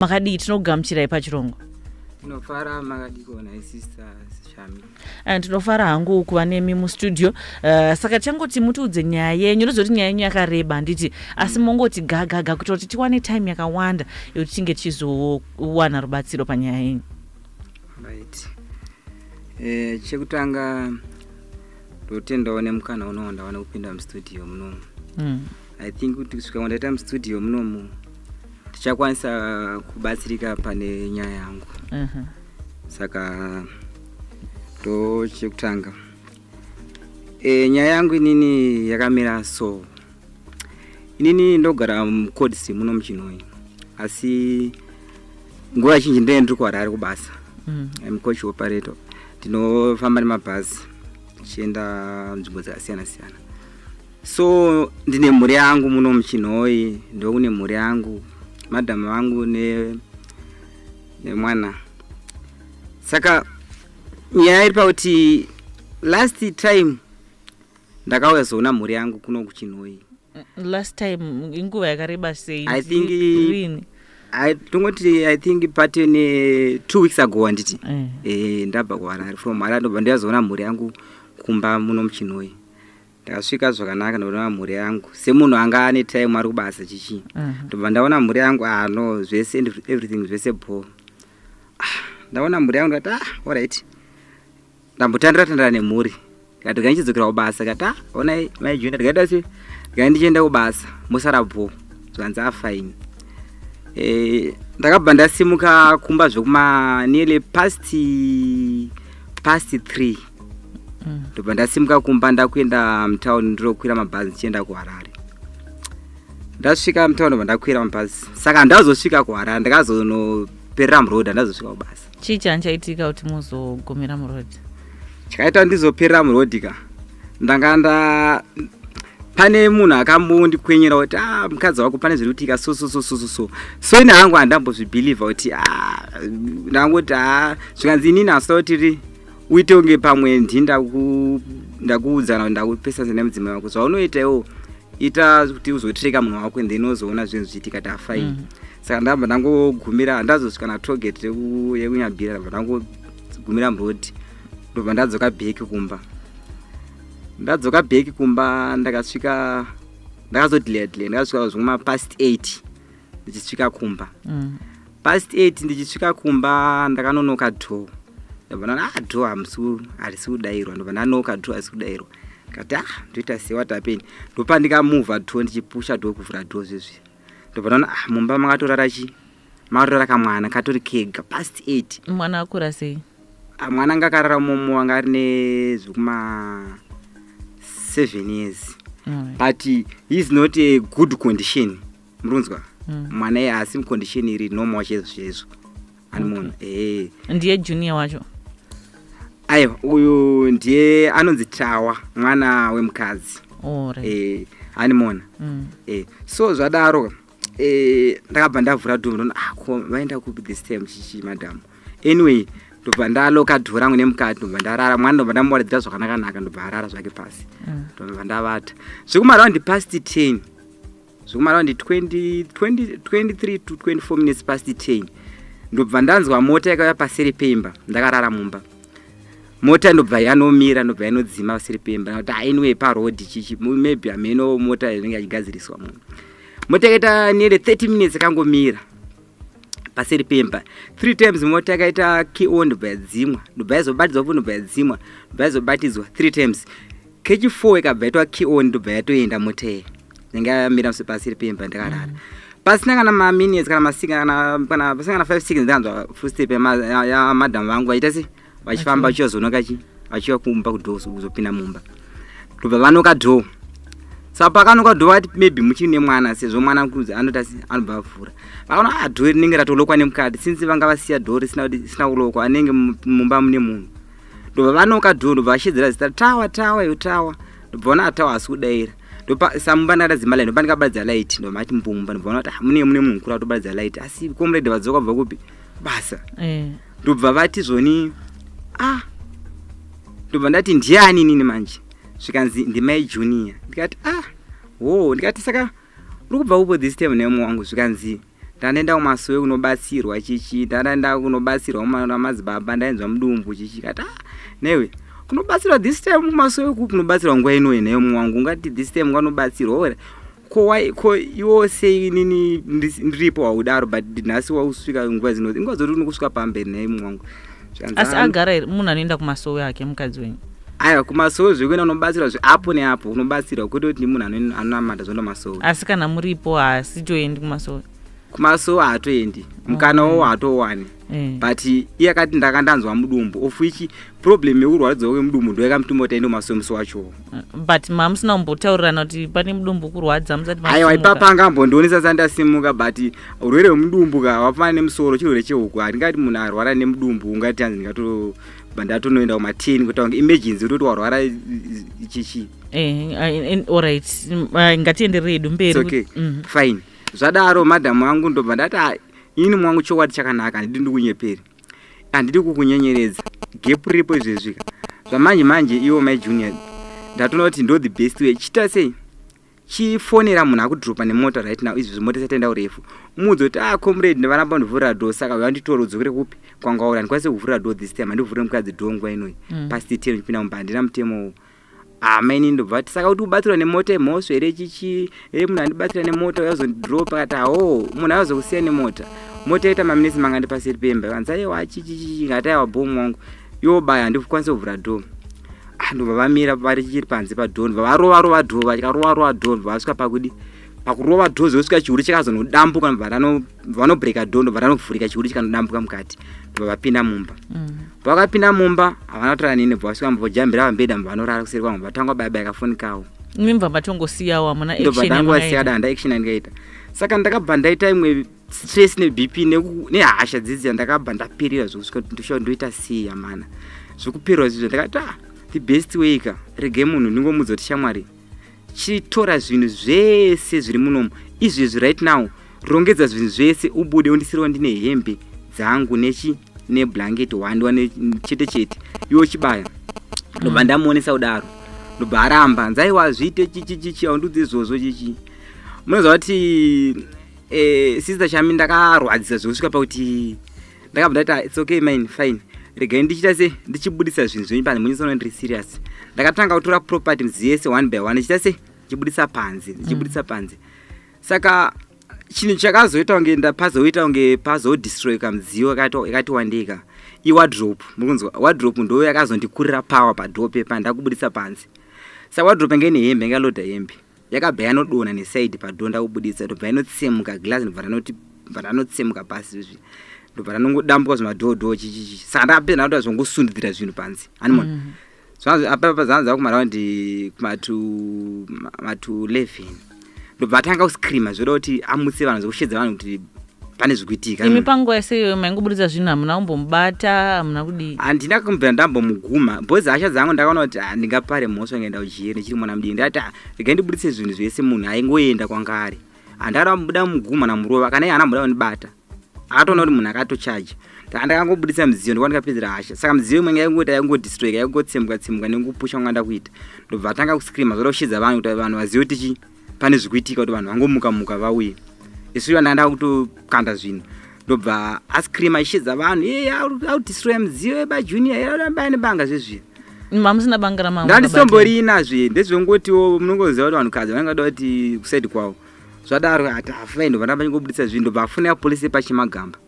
Makadii? Tinokugamuchirai pachirongwa. Tinofara, makadiko nhai Sister Shami? Ndinofara hangu kuva nemi mustudio. Saka tichangoti mutiudze nyaya yenyu. Ndozoti nyaya yenyu yakareba, handiti? Asi mongoti gagaga kuitira kuti tiwane time yakawanda yekuti tinge tichizowana rubatsiro panyaya yenyu. Right, chekutanga ndotendawo nemukana unowo ndawana kupinda mustudio munomu. I think kuti kusvika kwandaita mustudio munomu tichakwanisa kubatsirika pane nyaya yangu. Saka ndo chekutanga, nyaya yangu inini yakamira so. Inini ndogara muColdstream muno muChinhoyi, asi nguva zhinji ndee ndiri kuHarare kubasa. I'm coach operator, ndinofamba nemabhazi tichienda nzvimbo dzakasiyana siyana. So ndine mhuri yangu muno muChinhoyi, ndokune mhuri yangu, madhamu vangu nemwana. Saka nyaya iri pakuti last time ndakauya zoona mhuri yangu kuno kuChinhoyi. Last time inguva yakareba sei? I think Rini? Tongoti I think pate ne 2 weeks ago, handiti? Eh. Ndabva kuHarare, from Harare ndobva ndazoona mhuri yangu kumba muno muChinhoyi. Ndakasvika zvakanaka, ndoona mhuri yangu semunhu anga ane time ari kubasa chichi. Ndobva ndaona mhuri yangu, ah no, zvese and everything zvese bho. Ah, ndaona mhuri yangu, ndikati, "Ah, alright." Ndambotandira tandira nemhuri, ndikati ndikanichidzokera kubasa. Ndikati, "Ah, onai mai Junior," ndikaita se ndikati ndichienda kubasa, musara bho. Zvanzi, "Afine." Ndakabva ndasimuka kumba zvekuma nearly past 3. Ndobva ndasimuka kumba, ndakuenda mutauni, ndirokwira mabhazi ndichienda kuHarare. Ndasvika mutauni, ndobva ndakwira mabhazi. Saka handazosvika kuHarare, ndakazonoperera muroad, handazosvika kubasa. Chii chanchaitika kuti muzogumira muroad? Chakaita ndizoperera muroad ka, ndanga nda pane munhu akambondikwenyera kuti, "Ah, mukadzi wako pane zviri kuitika." So so so so so so so ini hangu handambozvibhilivha kuti, ah, ndangoti, ah, zvikanzi inini hasida kuti ri uite kunge pamwe ndini ndakuudza kana ndakupesana nemudzimai wako. Zvaunoita iwo, ita kuti uzotireka munhu wako and then uzoona zvinhu zvichiitika. Tafine. Saka ndabva ndangogumira, handazosvika natollgate yekuNyabira, ndabva ndangogumira muroad, ndobva ndadzoka back kumba. Ndadzoka back kumba, ndakasvika, ndakazodelaya delaya, ndakasvika zvekuma past 8 ndichisvika kumba. Past 8 ndichisvika kumba, ndakanonoka door. Ndabva ndaona, ah, door hamusi harisi kudayirwa. Ndobva ndanoka, door harisi kudayirwa. Ndikati, "Ah, ndoita sei? What happen?" Ndopa ndikamuvha door, ndichipusha door, kuvhura door zvezvi, ndobva ndaona, ah, mumba makatorara chi makatorara kamwana katori kega past 8. Mwana akura sei? Ah, mwana anga akarara momo anga ari nezvekuma 7 years. But he is not a good condition, murunzwa? Mwana iye haasi mucondition iri normal chaizvo chaizvo, ani munhu ehe. Ndiye Junior wacho? Aiwa, uyu ndiye anonzi Tawa, mwana wemukadzi. Alright. Animona. So zvadaro, ndakabva ndavhura door, ndona, ah, ko vaenda kupi this time chichi madam? Anyway, ndobva ndaloka door rangu nemukati, ndobva ndarara. Mwana ndobva ndamubatidzira zvakanaka-naka, ndobva arara zvake pasi. Ndobva ndavata zvekumaround past 10, zvekumaround 20 20 23 to 24 minutes past 10, ndobva ndanzwa mota yakauya paseri peimba. Ndakarara mumba, mota ndobva yanomira, ndobva yanodzima paseri peimba. Ndakati, "Ah, anyway, paroad chichi, maybe hameno mota inenge yachigadziriswa munhu." Mota yakaita nearly 30 minutes yakangomira paseri pemba. Three times mota yakaita key on, ndobva yadzimwa, ndobva yazobatidzwa futi, ndobva yadzimwa, ndobva yazobatidzwa three times. Kechi4 ikabva yaitwa key on, ndobva yatoenda mota iyi inenge yamira paseri pemba ndakarara. Pasina kana maminutes kana masika kana pasina kana 5 seconds, ndakanzwa footstep yamadhamu vangu vachiita se vachifamba, vachizonoka chi vachiuya kumba kudoor, kuzopinda mumba. Ndobva vanoka door. Saka pakanoka door, vati maybe muchiri nemwana, sezvo mwana kunzi anota se anobva avhura. Vakaona, ah, door rinenge ratolokwa nemukati, since vanga vasiya door risina kuti risina kulokwa, anenge mumba mune munhu. Ndobva vanoka door, ndobva vashedzera zita, "Tawa, Tawa, yo Tawa." Ndobva vaona Tawa asi kudaira. Ndopa samumba ndakadzima light, ndopa ndikabatidza light, ndobva mati mbumba. Ndobva vaona kuti, ah, mune munhu mukuru atobatidza light, asi comrade vadzoka kubva kupi basa. Ndobva vati zvoni, ah, ndobva ndati, "Ndiani inini manje?" Zvikanzi, "Ndimai Junior." Ndikati, "Ah, ho." Ndikati, "Saka uri kubva upo this time nemwe wangu?" Zvikanzi, Ndandaenda kumasowe kunobatsirwa chichi, ndandaenda kunobatsirwa namadzibaba, ndainzwa mudumbu chichi. Kati, ah, newe kunobatsirwa this time kumasowe kupi? Kunobatsirwa nguva inoyi newe mwangu, ungati this time nganobatsirwa ora ko wai ko iwo sei nini ndiripo waudaro, but nhasi wausvika nguva dzino, nguva dzoti unokusvika pamberi naye mwangu. Zvikanzi, Asi "Ah, agara here munhu anoenda kumasowe ake mukadzi wenyu? Aiwa, kumasowe zvekuenda unobatsirwa zveapo neapo unobatsirwa, kwete kuti munhu anonamata zvoenda masowe. Asi kana muripo haasitoendi kumasowe? Kumasowe haatoendi, mukana wo haatowani. But iye akati ndakandanzwa mudumbu, of which problem yekurwadzwa kwemudumbu ndo yakamutuma kuti aende kumasowe musi wachowo. But mamusina kumbotaurirana kuti pane mudumbu kurwadza musati Aiwa. masimuka? Ipapa angambondionesa sandasimuka, but urwere hwemudumbu ka wafana nemusoro, chirwere chehuku. Handingati munhu arwara nemudumbu ungati hanzi ndingatobva ndatonoenda kuma10 kuti wange emergency kutoti warwara chichi. Alright, ngatienderere hedu mberi. It's okay. Fine, zvadaro madhamu angu ndobva ndati, "Ah, ini mwangu chokwadi chakanaka, handidi ndikunyeperi, handidi kukunyenyeredza, gap riripo izvezvika zvamanje manje. Iwo my junior, ndatoona kuti ndo the best way. Chiita sei, chifonera munhu akudhiropa nemota right now izvezvi, mota isati yaenda urefu, umuudze kuti, ah, comrade, ndivaramba ndivhurira door, saka vanditora udzokere kupi kwanga uri. Handikwanisi kuvhurira door this time, handivhurire mukadzi door nguva inoyi past 10 uchipinda mumba, handina mutemo." Amaini ndobva ati, saka kuti ubatsirwa nemota imhosva here chichi? E, munhu andibatsira nemota uyazondidropa. Kati, aho, munhu ayozokusiya nemota, mota yaita maminitsi mangani paseri pemba? Vanzi, aiwa, chichichichi. Ngati, aiwa, bomu wangu yobaya, handikwanisi kuvhura door. Ah, ndobva vamira vari chiri panze padoor, ndobva varova rova door, vachikarova rova door, ndobva vasvika pakudi pakurova door zosvika chihuri chakazonodambuka, ndobva vanobreaka door, ndobva ranovhurika chihuri chikanodambuka mukati, ndobva vapinda mumba. Vakapinda mumba havana kutaura nini, bva vasvika mbojambira pambedha, mbva vanorara kuseri kwangu, vatanga baya kafoni kavo. Imi mubva matongosiyawo, hamuna Ndobva action ndangosiya. yamunoita? Danda action yandikaita, saka ndakabva ndaita imwe stress neBP nehasha dzidziya, ndakabva ndaperera zvokusvika kuti ndosha ndoita sei amana. Zvokupererwa izvizvo, ndakati, ah, the best way ka, regai munhu ndingomudza kuti, shamwari, chitora zvinhu zvese zviri munomu izvezvi right now, rongedza zvinhu zvese ubude, undisirewo ndine hembe dzangu nechi neblanket wandiwa chete chete, iwe chibaya. Ndobva ndamuonesa kudaro, ndobva aramba, nzaiwa zviite chichichichi, aundudzi izvozvo chichi. Munoziva kuti sister chami, ndakarwadzisa zvokusvika pakuti ndakabva ndati, "Ah, it's okay mine, fine, regai ndichiita se ndichibudisa zvinhu zvenyu panze, munyatsoona ndiri serious." Ndakatanga kutora property dzese one by one, ndichiita se ndichibudisa panze, ndichibudisa panze. Saka chinhu chakazoita kunge pazoita kunge pazodestroyka midziyo yakati wandika iwardrobe. Mukunzwa, wardrobe ndo yakazondikurira power padoor pepa ndakubudisa panze. Saka wardrobe yange ine hembe, yangalodha hembe, yakabva yanodonha neside padoor ndakubudisa, ndobva yanotsemuka glass, ndobva ranoti bva ranotsemuka pasi izvi, ndobva ranongodambuka zvimadhoodhoo chichichi. Saka ndakapedza ndakuta zvongosundidzira zvinhu panze, animona. Apapa zanza kumaraundi matu 11, ndobva atanga kuscreama zvoda kuti amutse vanhu, zvokushedza vanhu kuti pane zvikuitika. Imi panguva yese iyoyo maingobudisa zvinhu, hamuna kumbomubata, hamuna kudii? Handina kumbira ndambomuguma because hasha dzangu ndakaona kuti, ah, ndingapare mhosva ngaenda kujeri ndichiri mwana mudiki. Ndakati, ah, regai ndibudise zvinhu zvese, munhu aingoenda kwanga ari. Handada mubuda muguma namurova, kana iye haana mbuda kundibata, akatoona kuti munhu akatochaja. Saka ndakangobudisa midziyo, ndikuva ndikapedzera hasha. Saka midziyo imwe yaingoti yaingodestroyka, yaingotsemuka tsemuka nengupusha kwanga ndakuita. Ndobva atanga kuscreama zvoda kushedza vanhu kuti vanhu vazive kuti chi pane zvikuitika, kuti vanhu vangomuka muka vauye. Isu iva ndanga kutokanda zvinhu, ndobva ascreama achishedza vanhu, e audestroya midziyo yebajunior baya nebanga zvezviya. Mamusina banga ramama? Ndandisomborinazve, ndezvongotiwo munongoziva kuti vanhukadzi vanenge vada kuti kuside kwavo. Zvadaro ati afai, ndobva ndamba chingobudisa zvinhu, ndobva afonera polisi yepachimagamba,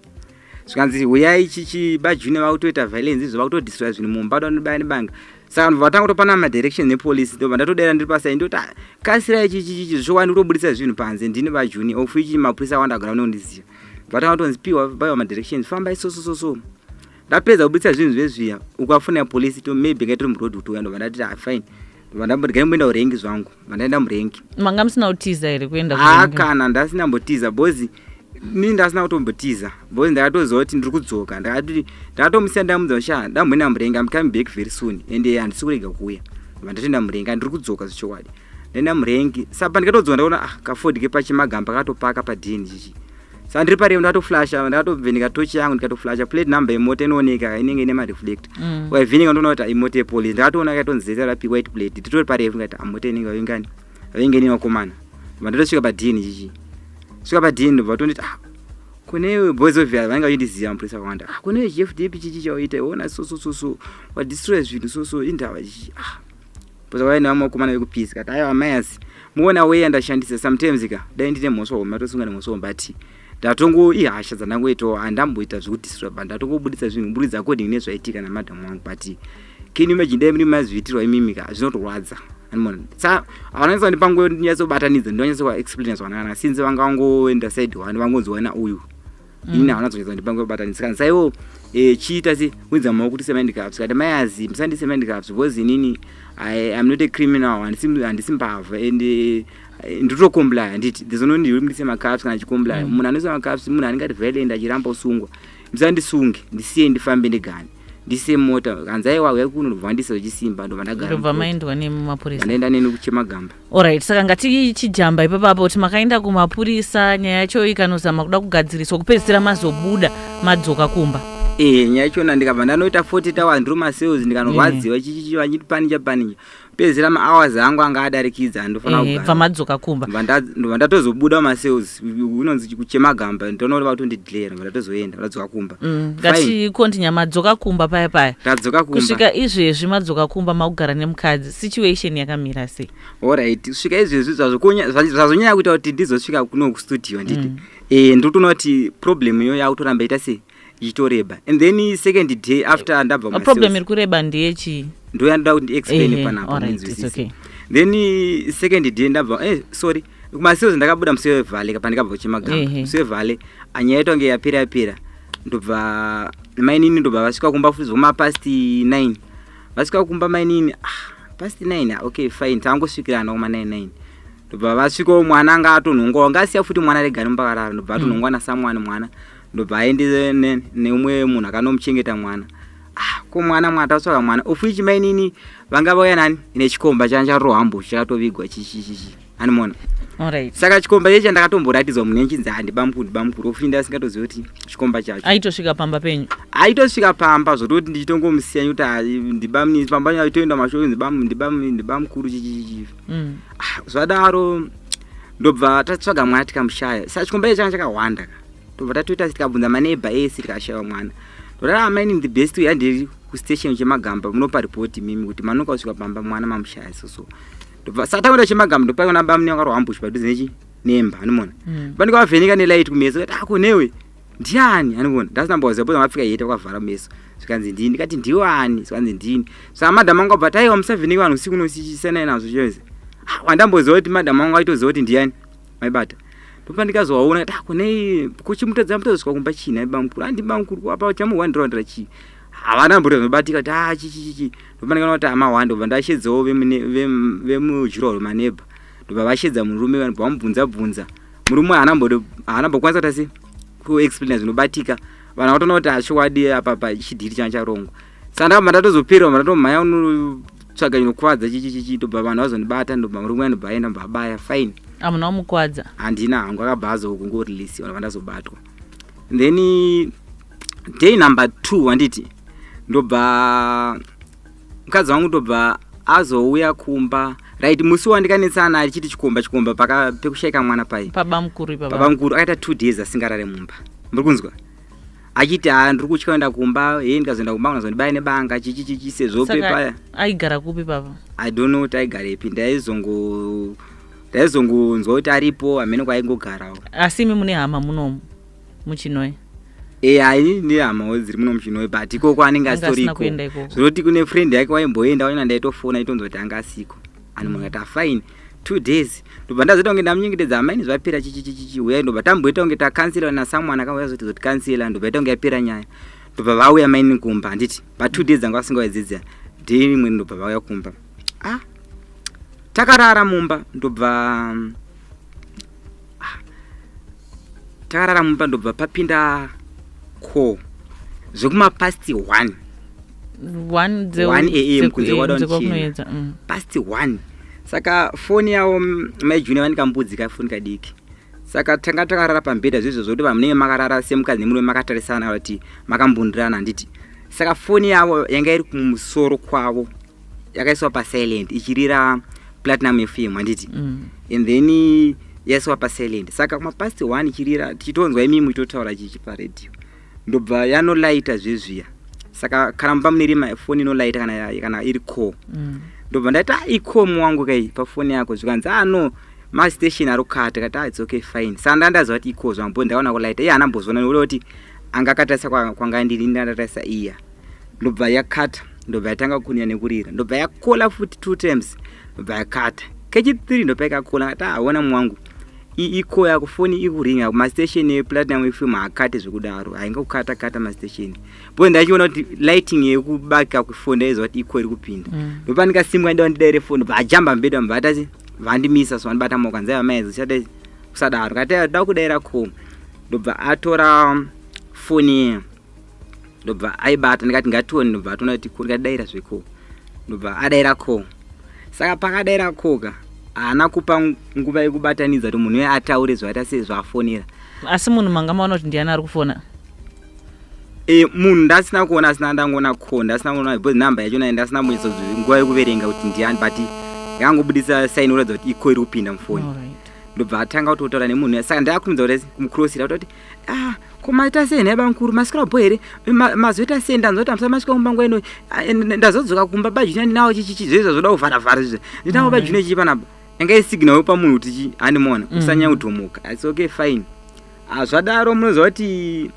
zvikanzi, huyai chichi, bajunior vakutoita violence izvo, vakutodestroya zvinhu mumba, vanobaya nebanga. Saka ndobva vatanga kutopana madirection nepolisi, ndobva ndatodera ndiri pasai, ndoti, "Ah, kasirai chichichichi zvokwadi, ndikutobudisa zvinhu panze, ndini bajunior." Of which mapurisa awanda agara unondiziva. Vatanga kutonzi piwa baiwa madirections, fambai so so so so. Ndapedza kubudisa zvinhu zvezviya, ukafonera polisi to maybe ngaitiri muroad kuti uya, ndobva ndati, ah, fine, ndobva ndamboti gaimboenda kurengi zvangu, ndobva ndaenda murengi. Manga musina kutiza here kuenda Ha, kurengi? kana ndasina mbotiza, because ni ndasina kutombotiza, because ndakatoziva kuti ndiri kudzoka. Ndakati ndakatomusiya, ndamudza sha, ndamboenda murengi, I'm coming back very soon and handisi kurega kuuya. Ndobva ndatoenda murengi, handiri kudzoka zvechokwadi. Ndaenda murengi, saka pandikatodzoka ndaona, ah, kaFord kepachimagamba katopaka padhini chichi. Saka ndiri parevo ndakatoflasha, ndakatovheneka tochi yangu, ndikatoflasha plate number yemota inooneka, inenge ine mareflector. Waivheneka ndoona kuti imota yepolice. Ndakatoona yakatonzi ZRP white plate, nditori parefu, ngati amota inenge vavingani vainge ine vakomana. Ndobva ndatosvika padhini chichi, svika padhini, ndobva vatonditi, ah, Kune boys of vanenge vachindiziva, mupurisa vakawanda. Ah, kune GFDP, chichi chawaita, ona, so so so so, wadestroy zvinhu, so so, indava chichi. Ah, because vaine vamwe vakomana vekupisi kati, aiwa mayasi, muona way yandashandisa sometimes ka, dai ndine mhosva hombe, matosunga nemhosva hombe, but ndatongo ihasha dzandangoitawo, handamboita zvekudestroy, but ndatongobudisa zvinhu, buritsa according nezvaitika namadhamu wangu. But can you imagine dai muri mazviitirwa imimi ka? Zvinotorwadza, andimona. Sa havananyatsa kundipa nguva yonyatsobatanidza, ndonyatsokuexplaina zvakanaka, since vanga vangoenda side one, vangonzwana uyu, inini havana zonyatsa kundipa nguva yekubatanidza. Saka saiwo chiita se winza maoko kuti semahandcuffs, kati mayazi musandise mahandcuffs, because inini I am not a criminal, handisi mbavha and nditocomply, handiti? There's no need mundise macuffs kana chicomply. Munhu anoisa macuffs munhu anenge ati violent, achiramba usungwa. Musandisunge, ndisiye ndifambe ndigane, ndisiye mota. Kanzi aiwa, uyai kuno, ndobva vandisa zvechisimba, ndobva ndagara Ndobva mukoti. Maendwa nemumapurisa? Ndaenda neni kuChemagamba. Alright, saka ngatichijamba ipapapo kuti makaenda kumapurisa, nyaya yacho ikanozama kuda kugadziriswa, kupedzisira mazobuda, madzoka kumba. Nyaya yachona ndikabva ndanoita 40 hours ndiri macells, ndikanorwadziwa, chichichi, vachipanicha panicha, pedzisira mahours angu anga adarikidza, andofanira Bva kugara. madzoka kumba. Ndobva ndatozobuda mumacells, unonzi kuChemagamba, ndoona kuti vatondidilera, ndobva ndatozoenda, ndadzoka kumba. Fine. Ngatikontinya, madzoka kumba paya paya. Ndadzoka kumba. Kusvika izvezvi madzoka kumba, makugara nemukadzi, situation yakamira sei? Alright, kusvika izvezvi zvazonyanya kuita kuti ndizosvika kuno kustudio, handiti? Ndinotoona kuti problem iyo yakutoramba ita sei, ichitoreba. And then second day after ndabva A problem mumacells, iri kureba ndeyechii? Ndo yandoda kuti ndiexplain panapa, Alright, it's ndinzwisise. okay. Then second day ndabva, sorry, kumacells ndakabuda musi wevhale, pandikabva kuChemagamba. Musi wevhale anyaya yaita kunge yapera yapera, ndobva mainini ndobva vasvika kumba futi zvoma past 9. Vasvika kumba mainini, ah, past 9, ah, okay, fine, tangosvikirana kuma 9 9, ndobva vasvikawo, mwana anga atonhongwa, anga asiya futi mwana regani mupakarara, ndobva atonhongwa nasamwani mwana, ndobva aende neumwe munhu akanomuchengeta mwana. Ah, ko mwana, mwana tatsvaka mwana, of which mainini vanga vauya nani nechikomba changa charohambo, chakatovigwa, chichichichi, animona. Saka chikomba chechi ndakatomboratidzwa munhu echinzi handibamukuru, ndibamukuru, of which ndasingatozivi kuti chikomba chacho. Aitosvika pamba penyu? Aitosvika pamba, zvototi ndichitongomusiya kuti ndibamuni pamba, aitoenda mashoko, ndibamukuru, chichichichi. Ah, zvadaro ndobva tatsvaga mwana, tikamushaya. Saka chikomba ichi changa chakawanda ka, ndobva tatoita, tikabvunza maneighbour ese, tikashaiwa mwana. Ndorara amaini, the best way, handiri kustation Chemagamba, munopa ripoti mimi kuti manoka kusvika pamba mwana mamushaya, soso. Ndobva saka takuenda Chemagamba, ndopaiona bamuni wakarohwa ambush padhuze nechi nemba, anomona. Panenge vavheneka nelight kumeso, kati ako newe ndiani, anivona ndasina mboziva poza mapfeka yeta, wakavhara meso, zvikanzi ndini. Ndikati ndiwani? Zvikanzi ndini. Saka madhamu angu abva taiwa, musavheneke vanhu usiku, nosisanai nazvo chose. Ah, wandamboziva kuti madhamu angu aitoziva kuti ndiani maibata. Ndopa ndikazovaona kuti akonei kuchimutadza mutazosvika kumba chii nai bamukuru? Handi bamukuru apa chamuhwandira chii? Havana mbuto zvinobatika kuti a chi chi chi. Ndopa ndikaona kuti amahwanda, ndobva ndashedzawo vemujurahoro, maneighbour, ndobva vashedza murume, ndobva vamubvunza bvunza murume, haana mbokwanisa kuti asi kuexplaina zvinobatika. Vanhu vatoona kuti achokwadi apa pachidhiri changa charongwa. Saka ndakabva ndatozoperwa, ndatomhanya unotsvaga inokuvadza, chichichichi, ndobva vanhu vazondibata, ndobva murume ndobva aenda, ndobva abaya fine. Hamuna wamukwadza? Handina hangu, akabva azokungoreleasiwa, ndobva ndazobatwa. Then day number 2, handiti, ndobva mukadzi wangu ndobva azouya kumba, right? Musi wandikanetsana achiti chikomba, chikomba, pekushayika mwana pai Pabamukuru ipapa. Babamukuru akaita 2 days asingarare mumba, muri kunzwa? Achiti ha, ndiri kutya kuenda kumba, he, ndikazoenda kumba unazondibaya nebanga, chichichichi, sezvo Saka pepaya. aigara kupi papa? I don't know kuti aigarepi, ndaizongonzwa kuti aripo, hamene kwaingogarawo. Asi imi mune hama munomu muChinoi? E, hai, nehamawo dziri muno muChinoi, but ikoko anenge Anga asina asitoriko. kuenda ikoko. Zvinoti kune friend yake waimboenda, waina ndaitofona itonzwa kuti anga asiko, ani munhu akati afine. 2 days, ndobva ndazoita kunge ndamunyengetedza, amaini zvapera, chichichichichi, uyai. Ndobva tamboita kunge takansela nasamwana, akauya zotizoticancela, ndobva ita kunge yapera nyaya, ndobva vauya maini kumba, handiti? Pa 2 days anga vasingawaidzidzira, day rimwe ndobva vauya kumba. Ah, takarara mumba, ndobva ah, takarara mumba, ndobva papinda call zvekumapast 1. 1 1 a.m. kunze kwada kunze kuchena. kwakunoedza. Past 1. Saka foni yavo maijuni vanikambudzi kafoni kadiki. Saka tanga takarara pambhedha, zvezvo zvokuti vanhu munenge makarara semukadzi nemurume, makatarisana kuti makambundirana, handiti? Saka foni yavo yanga iri kumusoro kwavo, yakaiswa pasilent, ichirira Platinum FM, handiti? And then Yaiswa pasilent. Saka kumapast 1 ichirira, tichitonzwa imimi muchitotaura chichi paredhiyo, ndobva yanolaita zvezviya. Saka kana mumba mune rima, foni inolaita kana iri call. Ndobva ndati, "Ah, icall wangu kai pafoni yako." Zvikanzi, "Ah, no, mastation ari kukata." Kati, "Ah, it's okay, fine." Saka ndandaziva kuti icall zvangu, bo ndaona kulaita. Iye haana mbozviona nekuda kuti anga akatarisa kwanga ndiri, ndandatarisa iya. Ndobva yakata, ndobva yatanga kunya nekurira, ndobva yakola futi two times, ndobva yakata kechi3, ndobva ikakola. Kati, "Aona mwangu, icall yako, foni ikuringa. Mastation ePlatinum FM haakate zvekudaro, haingakukata kata mastation." Bo ndachiona kuti lighting yekubaka kwefoni, ndaiziva kuti icall iri kupinda. Ndopa ndikasimuka, ndida ndidaire foni, ndobva ajamba mbeda, mbva atasi vandimisa, so vandibata maoko, anzaiva maizi uchadai kusadaro. Kati da kudaira call, ndobva atora foni, ndobva aibata. Ndikati, "Ngatione." Ndobva atoona kuti call. Ndikati, "Daira zvecall." Ndobva adaira call. Saka pakadaira call ka, haana kupa nguva yekubatanidza kuti munhu uye ataure zvaita sezvaafonera. Asi munhu manga maona kuti ndiani ari kufona? E, munhu ndasina kuona, asina ndangoona call, ndasina kuona because namba yachona ndasina mbonyatso nguva yekuverenga kuti ndiani, but yakangobudisa sign kuratidza kuti icall iri kupinda mufoni. Ndobva atanga kutotaura nemunhu. Saka ndakurumidza kuti kumukrosira kutoti, "Ah, ko maita sei nhai bamukuru? Maswera bho here? Mazoita sei? Ndanzwa kuti hamusati masvika kumba nguva ino. Ah, ndazodzoka kumba bajuna ndinawo chichichi zvezvo zvoda kuvharavhara zvizvo ndinawo bajuna chichi panapa." Yanga isignal yopa munhu kuti chi handimona usanyanya kudhomoka. It's okay, fine. Ah, zvadaro munoziva kuti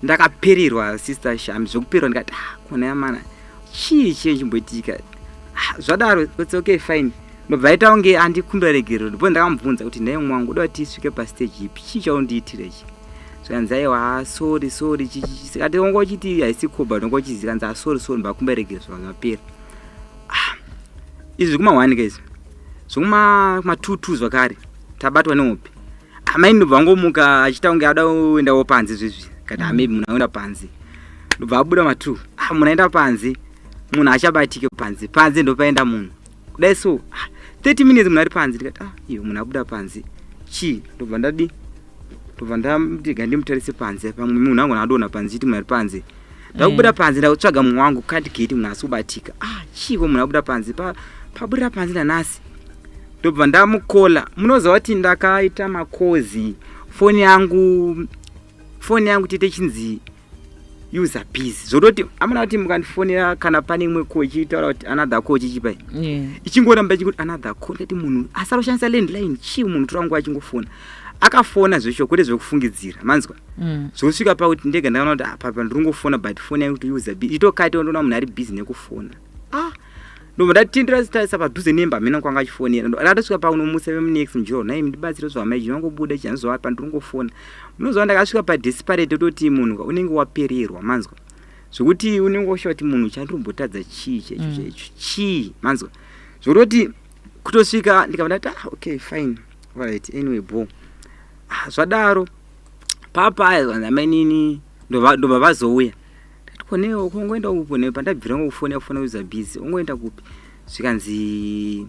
ndakapererwa, Sister Shami, zvekupererwa. Ndikati, "Ah, kona yamana, chii chiye chimboitika?" Ah, zvadaro, it's okay, fine. Ndobva aita kunge andikumbira regerero. Ndipo ndakamubvunza kuti, "Nhai mwangu, uda kuti tisvike pastage ipi? Chii chaundiitira ichi?" Zvikanzi, "Aiwa, sorry, sorry, chichi." Sikati wanga uchiti haisi koba, unonga uchiziva. Kanzi, "Ah, sorry, sorry." Mbakumbira regerero, zvakapera. Ah, izvi kuma1 ka, izvi zvokuma kuma2 zvakare tabatwa nehope. Amai ndobva vangomuka achiita kunge ada kuendawo panze zvezvi. Kati, "Ah, maybe munhu aenda panze." Ndobva abuda ma2. Ah, munhu aenda panze, munhu achabatike panze. Panze ndopaenda munhu kudai so, ah, 30 minutes munhu ari panze. Ndikati, "Ah, iyo munhu abuda panze chii?" Ndobva ndadi, ndobva ndamutiga ndimutarise panze, pamwe munhu angona adonha panze, chiti munhu ari panze. Ndakubuda panze, ndakutsvaga mumwe wangu katigeti, munhu asi kubatika. Ah, chiiko munhu abuda panze? Paburira panze nanhasi. Ndobva ndamukola. Munoziva kuti ndakaita macalls, foni yangu tite chinzi user busy, zvototi amuna kuti mukandifonera kana pane imwe call ichitaura kuti another call chichipai, ichingoramba ichingoti another call. Ndati munhu asaroshandisa landline chii? Munhu tora nguva achingofona. Akafona zvesho, kwete zvekufungidzira, manzwa? Zvosvika pakuti ndega ndakaona kuti apa ndiringofona, but foni yangu kuti user busy, itokati ndoona munhu ari busy nekufona. Ah, ndobva ndatindira tarisa padhuze nemba, hamena kwanga achifonera. Ndatosvika paunomusa vemunext mujoro, "Nai, ndibatsire zvamai zvinongobuda chanzova pa ndiringofona." Munoziva ndakasvika padesperate, toti munhu unenge wapererwa, manzwa? Zvokuti unenge washuwa kuti munhu chandirimbotadza chii chaicho, chaicho chii, manzwa? Zvototi kutosvika ndikabva ndati, "Ah, okay, fine, alright, anyway, bo." Ah, zvadaro papa amainini ndobva vazouya. Ndati, "Konewo kongoenda upo ne pandabvira ngokufona kufona user busy, ongoenda kupi?" Zvikanzi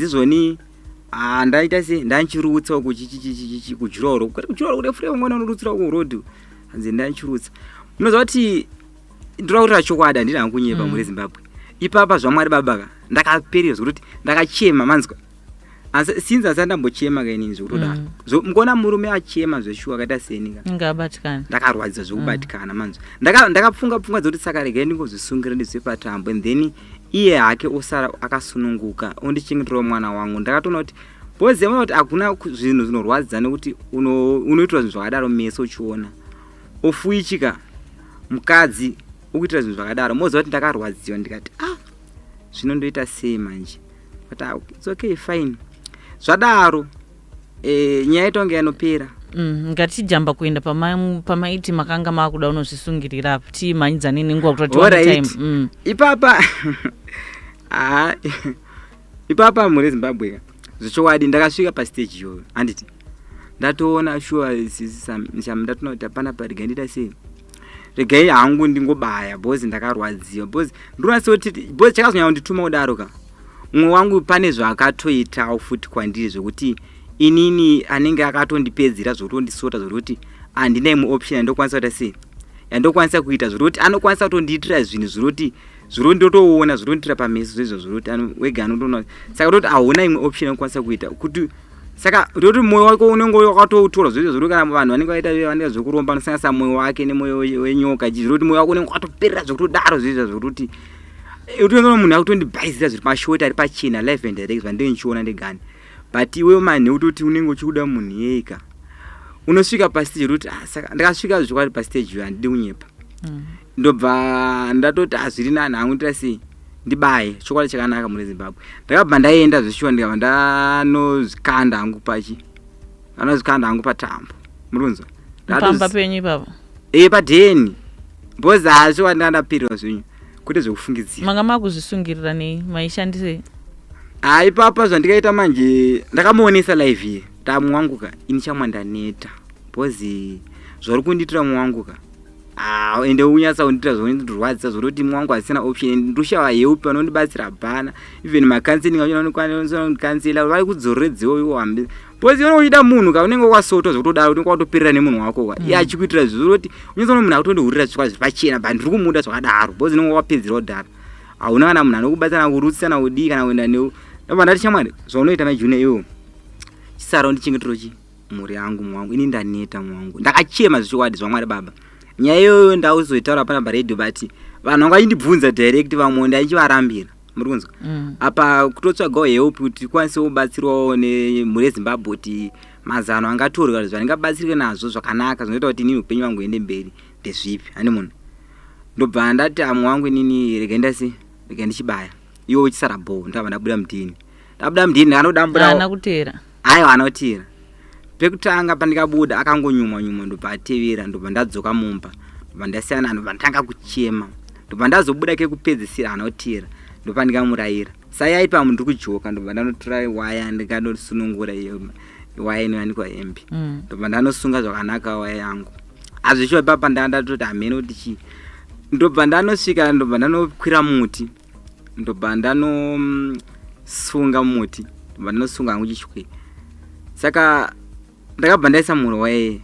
izvoni, ah, ndaita se ndanchirutsa uku chichichichichi kujuroro, kujuroro kure fure, ungoona unorutsira uku road. Hanzi ndanchirutsa. Munoziva kuti ndoda kutaura chokwadi, handina hangu kunyepa. Muri Zimbabwe ipapa, zvaMwari baba ka, ndakapererwa zvekuti ndakachema, manzwa? Asi since asati ndambochema kainini zvekutodaro. Mukaona murume achema zveshuwa akaita seni ka, Inge abatikana. Ndakarwadzwa zvekubatikana, manzwa? Ndakapfunga pfungwa dzekuti saka regai ndingozvisungira ndizve patambo, and then iye hake osara akasununguka ondichengeterawo mwana wangu. Ndakatoona kuti boziva kuti hakuna zvinhu zvinorwadza nekuti unoitwa zvinhu zvakadaro meso uchiona, ofuichika mukadzi ukuitira zvinhu zvakadaro. Moziva kuti ndakarwadziwa. Ndikati, "Ah, zvino ndoita sei manje?" But, "Ah, it's okay, fine." Zvadaro nyaya itonge yanopera. Ngatijamba kuenda pamaiti makanga maakuda unozvisungirira apa, timhanyidzane nenguva kuti tiwane Alright. time. Ipapa, ha, ipapa mhuri Zimbabwe ka, zvechokwadi ndakasvika pastage iyoyo, handiti? Ndatoona shuwa shami, ndatoona kuti hapana pa, regai ndiita sei, regai hangu ndingobaya, because ndakarwadziwa, because ndinonatsa kuti, because chakazonyanya kundituma kudaro ka, mumwe wangu pane zvaakatoitawo futi kwandiri zvekuti inini anenge akatondipedzera zvokutondisota, zvokuti handina imwe option yandokwanisa kuita sei, yandokwanisa kuita, zvokuti anokwanisa kutondiitira zvinhu zvinoti zviro ndotoona zvotondiitira pameso zvezvo, zvokuti wega anotoona. Saka toti hauna imwe option yaunokwanisa kuita kuti Saka ndoti mwoyo wako unenge wakatoutora zvese zviri, kana vanhu vanenge vaita vanenge zvekuromba, anosanganisa mwoyo wake nemwoyo wenyoka chi, zvinoti mwoyo wako unenge wakatoperera zvekutodaro zvezvo, zvekuti utoona munhu akutondibhaizira zviri pashoti, ari pachena, live and direct, zvandinenge ndichiona ndegani. But iwe mani, nekutoti unenge uchikuda munhu yega, unosvika pastage yekuti, ah, saka ndakasvika zvokwadi pastage iyo, handidi kunyepa. Ndobva ndatoti hazviri nani hangu, ndita sei, ndibaye chokwadi chakanaka mune Zimbabwe. Ndakabva ndaenda zveshuwa, ndikabva ndanozvikanda hangu pachi, ndanozvikanda hangu patambo, muri kunzwa? Pamba penyu ipapo? E, padheni, because hazvo ndanga ndapirirwa zvenyu, kwete zvekufungidzira. Manga makuzvisungirira nei? Maishandisei? Ha, ipapa zvandikaita manje, ndakamuonesa live iye tamwe wangu ka, ini chamwa ndaneta, because zvauri kundiitira mwe wangu ka. Ah, ende unyatsa kundiitira zvondirwadzisa, zvototi mwe wangu hasina option, ndoshawa help, anondibatsira hapana, even macounseling acho anondicounsela vari kudzoreredziwo iwo hambi, because iwe uchida munhu ka, unenge wakasotwa zvekutodaro, unenge wakatoperera nemunhu wako ka. Iye achikuitira izvo, zvototi unyatsa munhu akutondihurira zvikwa zviri pachena, but ndiri kumuda zvakadaro, because unenge wakapedzera kudhara, hauna kana munhu anokubatsira, kana kurutsisa, kana kudii, kana kuenda neu. Ndobva ndati, shamwari, zvaunoita majunior iwo, chisara undichengetero chi mhuri yangu mwangu, ini ndaneta mwangu. Ndakachema zvechokwadi zvaMwari baba. Nyaya iyoyo ndauzoitaura pana paredhiyo, but vanhu vanga vachindibvunza direct, vamwe ndaichivarambira, muri kunzwa? Mm. Apa kutotsvagawo help kuti tikwanise kubatsirwawo nemhuri yeZimbabwe, kuti mazano angatorwa zvandingabatsirike nazvo zvakanaka, zvinoita kuti inini upenyu hwangu huende mberi ndezvipi, hani munhu. Ndobva ndati, amwe wangu, inini regai ndasi, regai ndichibaya, iwe uchisara bho. Ndabva ndabuda mudhini, ndabuda mudhini, ndakanodambura. Haana kuteera? Aiwa, anotira pekutanga pandikabuda akangonyumwa nyumwa, ndobva atevera, ndobva ndadzoka mumba, ndobva ndasiyana, ndobva ndatanga kuchema, ndobva ndazobuda kekupedzisira, anotira, ndobva ndikamurayira sayaipa ndiri kujoka, ndobva ndanotora waya, ndikanosunungura iyo waya inoyanikwa hembe. Ndobva ndanosunga zvakanaka waya yangu. Hazvishuwa ipapa ndaa ndatoti hamene kuti chii. Ndobva ndanosvika, ndobva ndanokwira muti, ndobva ndanosunga muti, ndobva ndanosunga hangu chishwe. Saka ndakabva ndaisa muhuro waye,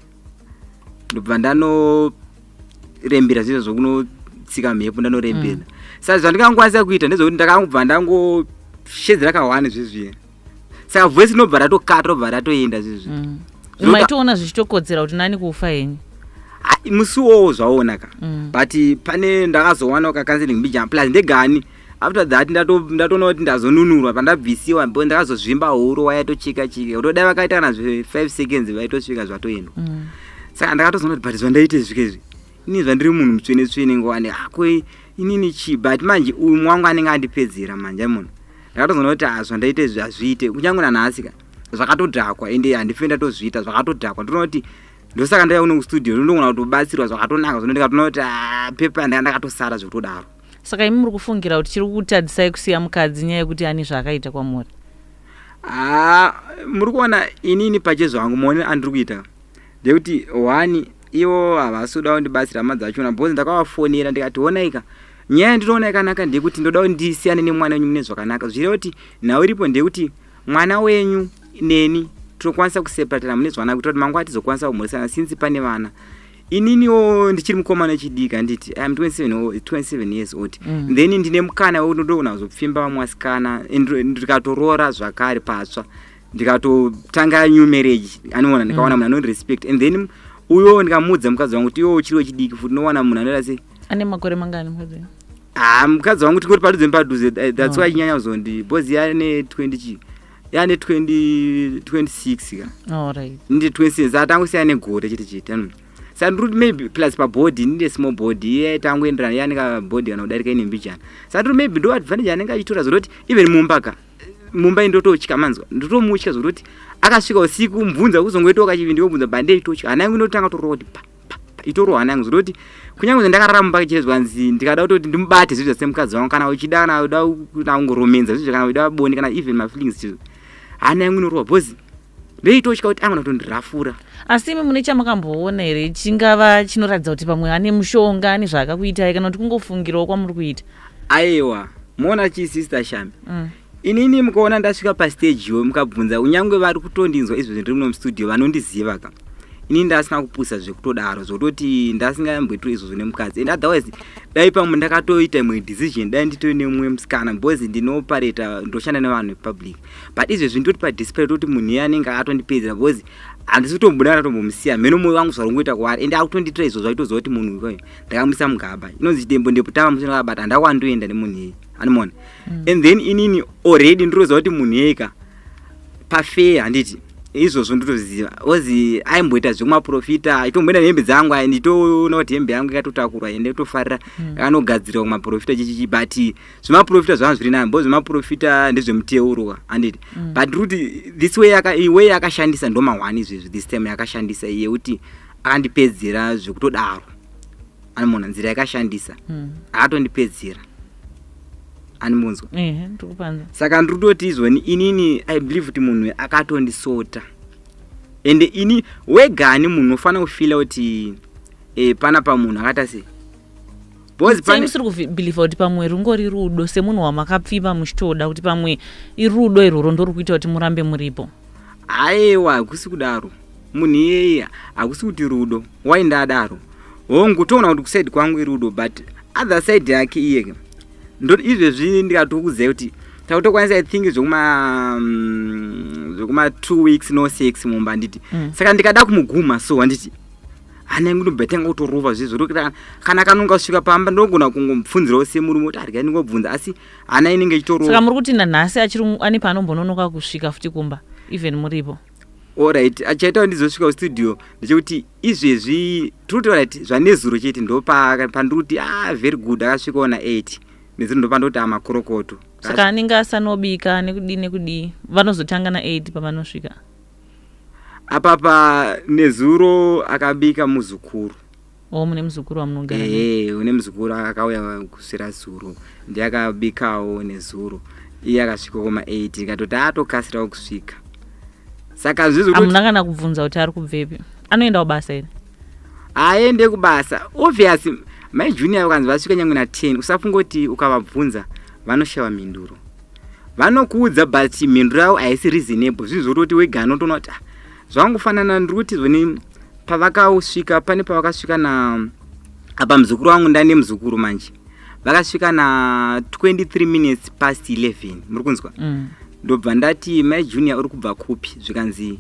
ndobva ndanorembera zvinhu zvokunotsika mhepo, ndanorembera. Saka zvandikangokwanisa kuita ndezvekuti ndakangobva ndangoshedzera kahwani zvezviya, saka voice rinobva ratokata, robva ratoenda zvezvi. Maitoona zvichitokodzera kuti nani kufa henyu? Hai, musi uwowo zvaona ka. But pane ndakazowana kacounseling mbijana, plus ndegani after that ndatoona kuti ndazonunurwa pandabvisiwa, bo ndakazozvimba huro waitochika chika, kutodai vakaita kana zve 5 seconds vaitosvika zvatoendwa. Saka ndakatozoona kuti but zvandaita izvi izvi, inini zvandiri munhu mutsvene tsvene ngowani ako, inini chii? But manje uyu mwangu anenge andipedzera manje munhu, ndakatozoona kuti ah, zvandaita izvi hazviite, kunyange nanhasi ka zvakatodhakwa, ende handife ndatozviita, zvakatodhakwa. Ndinoona kuti ndosaka ndauya kuno kustudio, ndogona kutobatsirwa zvakatonaka zvino, ndikatoona kuti ah, pepa ndanga ndakatosara zvekutodaro. Saka imi muri kufungira kuti chiri kukutadzisai kusiya mukadzi nyaya yekuti ane zvaakaita kwamuri? Haa, muri kuona, inini pachezvangu maonero andiri kuita ndekuti one, ivo havasi kuda kundibatsira hama dzachona, because ndakavafonera ndikati, onaika, nyaya yandinoona yakanaka ndeyekuti ndoda kuti ndisiyane nemwana wenyu mune zvakanaka. Zvireva kuti nhau iripo ndeyekuti mwana wenyu neni tinokwanisa kuseparatana mune zvakanaka, kuitira kuti mangwana tizokwanisa kumhoresana, since pane vana. Ininiwo ndichiri mukomana wechidiki, handiti? I am 27, 27 years old. Then ndine mukana wekuti ndogona kuzopfimba vamwe vasikana, and ndikatoroora zvakare patsva, ndikatotanga new marriage, anoona, ndikawana munhu anondirespect, and then uyo ndikamuudza mukadzi wangu kuti iwe uchiri wechidiki futi, unowana munhu anoita sei. Ane makore mangani mukadzi wenyu? Ah, mukadzi wangu tingoti padhuze nepadhuze, that's why chinyanya kuzondi, because yane 20 chi, yane 20 26 ka. Ndine 26, atangosiyana negore chete chete, ano saka ndiri kuti maybe plus pabody ndine small body, iye tangoenderana, iye anenge body kana kudarika ine mbijana. Saka ndiri maybe ndo advantage anenge achitora, zvototi even mumba ka, mumba indototya manzwa, ndotomutya zvototi akasvika usiku mubvunza kuzongoitawo kachivindi kobvunza bande itotya, hana yangu inotanga torova kuti pa pa pa, itorova hana yangu, zvototi kunyange ndakarara mumba chete, zvanzi ndikada kutoti ndimubate zvezvo semukadzi wangu, kana uchida, kana uda kana kungoromenza zvezvo, kana uchida boni, kana even mafeelings chizvo, hana yangu inorova because ndoitotya kuti angona kutondirafura. Asi imi mune chamakamboona here chingava chinoratidza kuti pamwe ane mushonga, ane zvaakakuitai, kana kuti kungofungirawo kwamuri kuita? Aiwa, muona chii, Sister Shami? Inini mukaona ndasvika pastage iwo, mukabvunza kunyange vari kutondinzwa izvozvi ndiri muno mustudio, vanondiziva ka. Ini ndasina kupusa zvekutodaro, zvototi ndasingamboitiro izvozvo nemukadzi. And otherwise dai pamwe ndakatoita imwe decision, dai nditori nemumwe musikana, because ndinooparata, ndoshanda nevanhu vepublic. But izvezvi ndoti padesperate kuti munhu iye anenge akatondipedzera, because handisi kutombuda ndatombomusiya mheno mwoyo wangu zvarongoita kwaari. Ende akutondiitira izvozvo aitoziva kuti munhu uyu ndakamuisa mugaba inonzi chidembo ndeputama musina, handakwandoenda nemunhu iyeye, animona. And then inini already ndinoziva kuti munhu iyeka pafair, handiti? Izvozvo ndotoziva ozi aimboita zvekumaprofita, aitomboenda nehembe dzangu, nditoona kuti hembe yangu ikatotakurwa ende tofarira akanogadzirwa kumaprofita chichichi. But zvemaprofita zvanga zviri nani, because zvemaprofita ndezvemuteuro, handiti? But ndiri kuti this way way yakashandisa ndo mahwani izvezvi. This time yakashandisa yekuti akandipedzera zvekutodaro, animona nzira yakashandisa, akatondipedzera, animunzwa? Ehe, ndiri kupanza. Saka ndiri kutoti izvoni inini I believe kuti munhu akatondisota. Ende ini wegani munhu unofanira kufeela kuti panapa munhu akaita sei, because Sei pane musiri kubeliever kuti pamwe rungori rudo, semunhu wamakapfimba muchitoda kuti pamwe irudo irworwo ndori kuita kuti murambe muripo? Aiwa, hakusi kudaro. Munhu iyeye hakusi kuti rudo wainda adaro. Hongu, toona kuti kuside kwangu irudo, but other side yake iye ndoti izvezvi ndikatokuziva kuti takutokwanisa, I think zvekuma 2 weeks no sex mumba, handiti? Saka ndikada kumuguma so, handiti, hana yangu ndobva tanga kutorova zvezvo. Kana kanonga kusvika pamba, ndogona kungomubvunzirawo semurume kuti arya, ndingobvunza, asi hana inenge ichitorova. Saka muri kuti nanhasi achiri ane paanombononoka kusvika futi kumba even muripo? Alright, achaita kuti ndizosvika kustudio ndechekuti izvezvi tiri kuti alright, zvanezuro chete ndo pandiri kuti ah, very good, akasvikawo na8 nezuro, ndo pandoti amakorokoto. Saka anenge asanobika nekudii nekudii, vanozotanga na8 pavanosvika? Apapa nezuro akabika muzukuru. O, mune muzukuru wamunogara naye? Ehe, une muzukuru akauya kuswera zuro, ndiye akabikawo nezuro. Iye akasvika kuma8, ndikatoti atokasirawo kusvika. Saka zvizvo Hamuna kana kubvunza kuti ari kubvepi, anoenda kubasa here? Aende kubasa, obvious. Mai Junior vakanzi vasvika nyangwe na10, usafunga kuti ukavabvunza vanoshayiwa mhinduro. Vanokuudza, but mhinduro yavo haisi reasonable. Zvinhu zvototi wega anotoona kuti ah, zvangofanana. Ndiri kuti zvoni pavakasvika, pane pavakasvika na apa muzukuru wangu, ndane muzukuru manje, vakasvika na 23 minutes past 11, muri kunzwa? Mm. Ndobva ndati, "Mai Junior, uri kubva kupi?" Zvikanzi,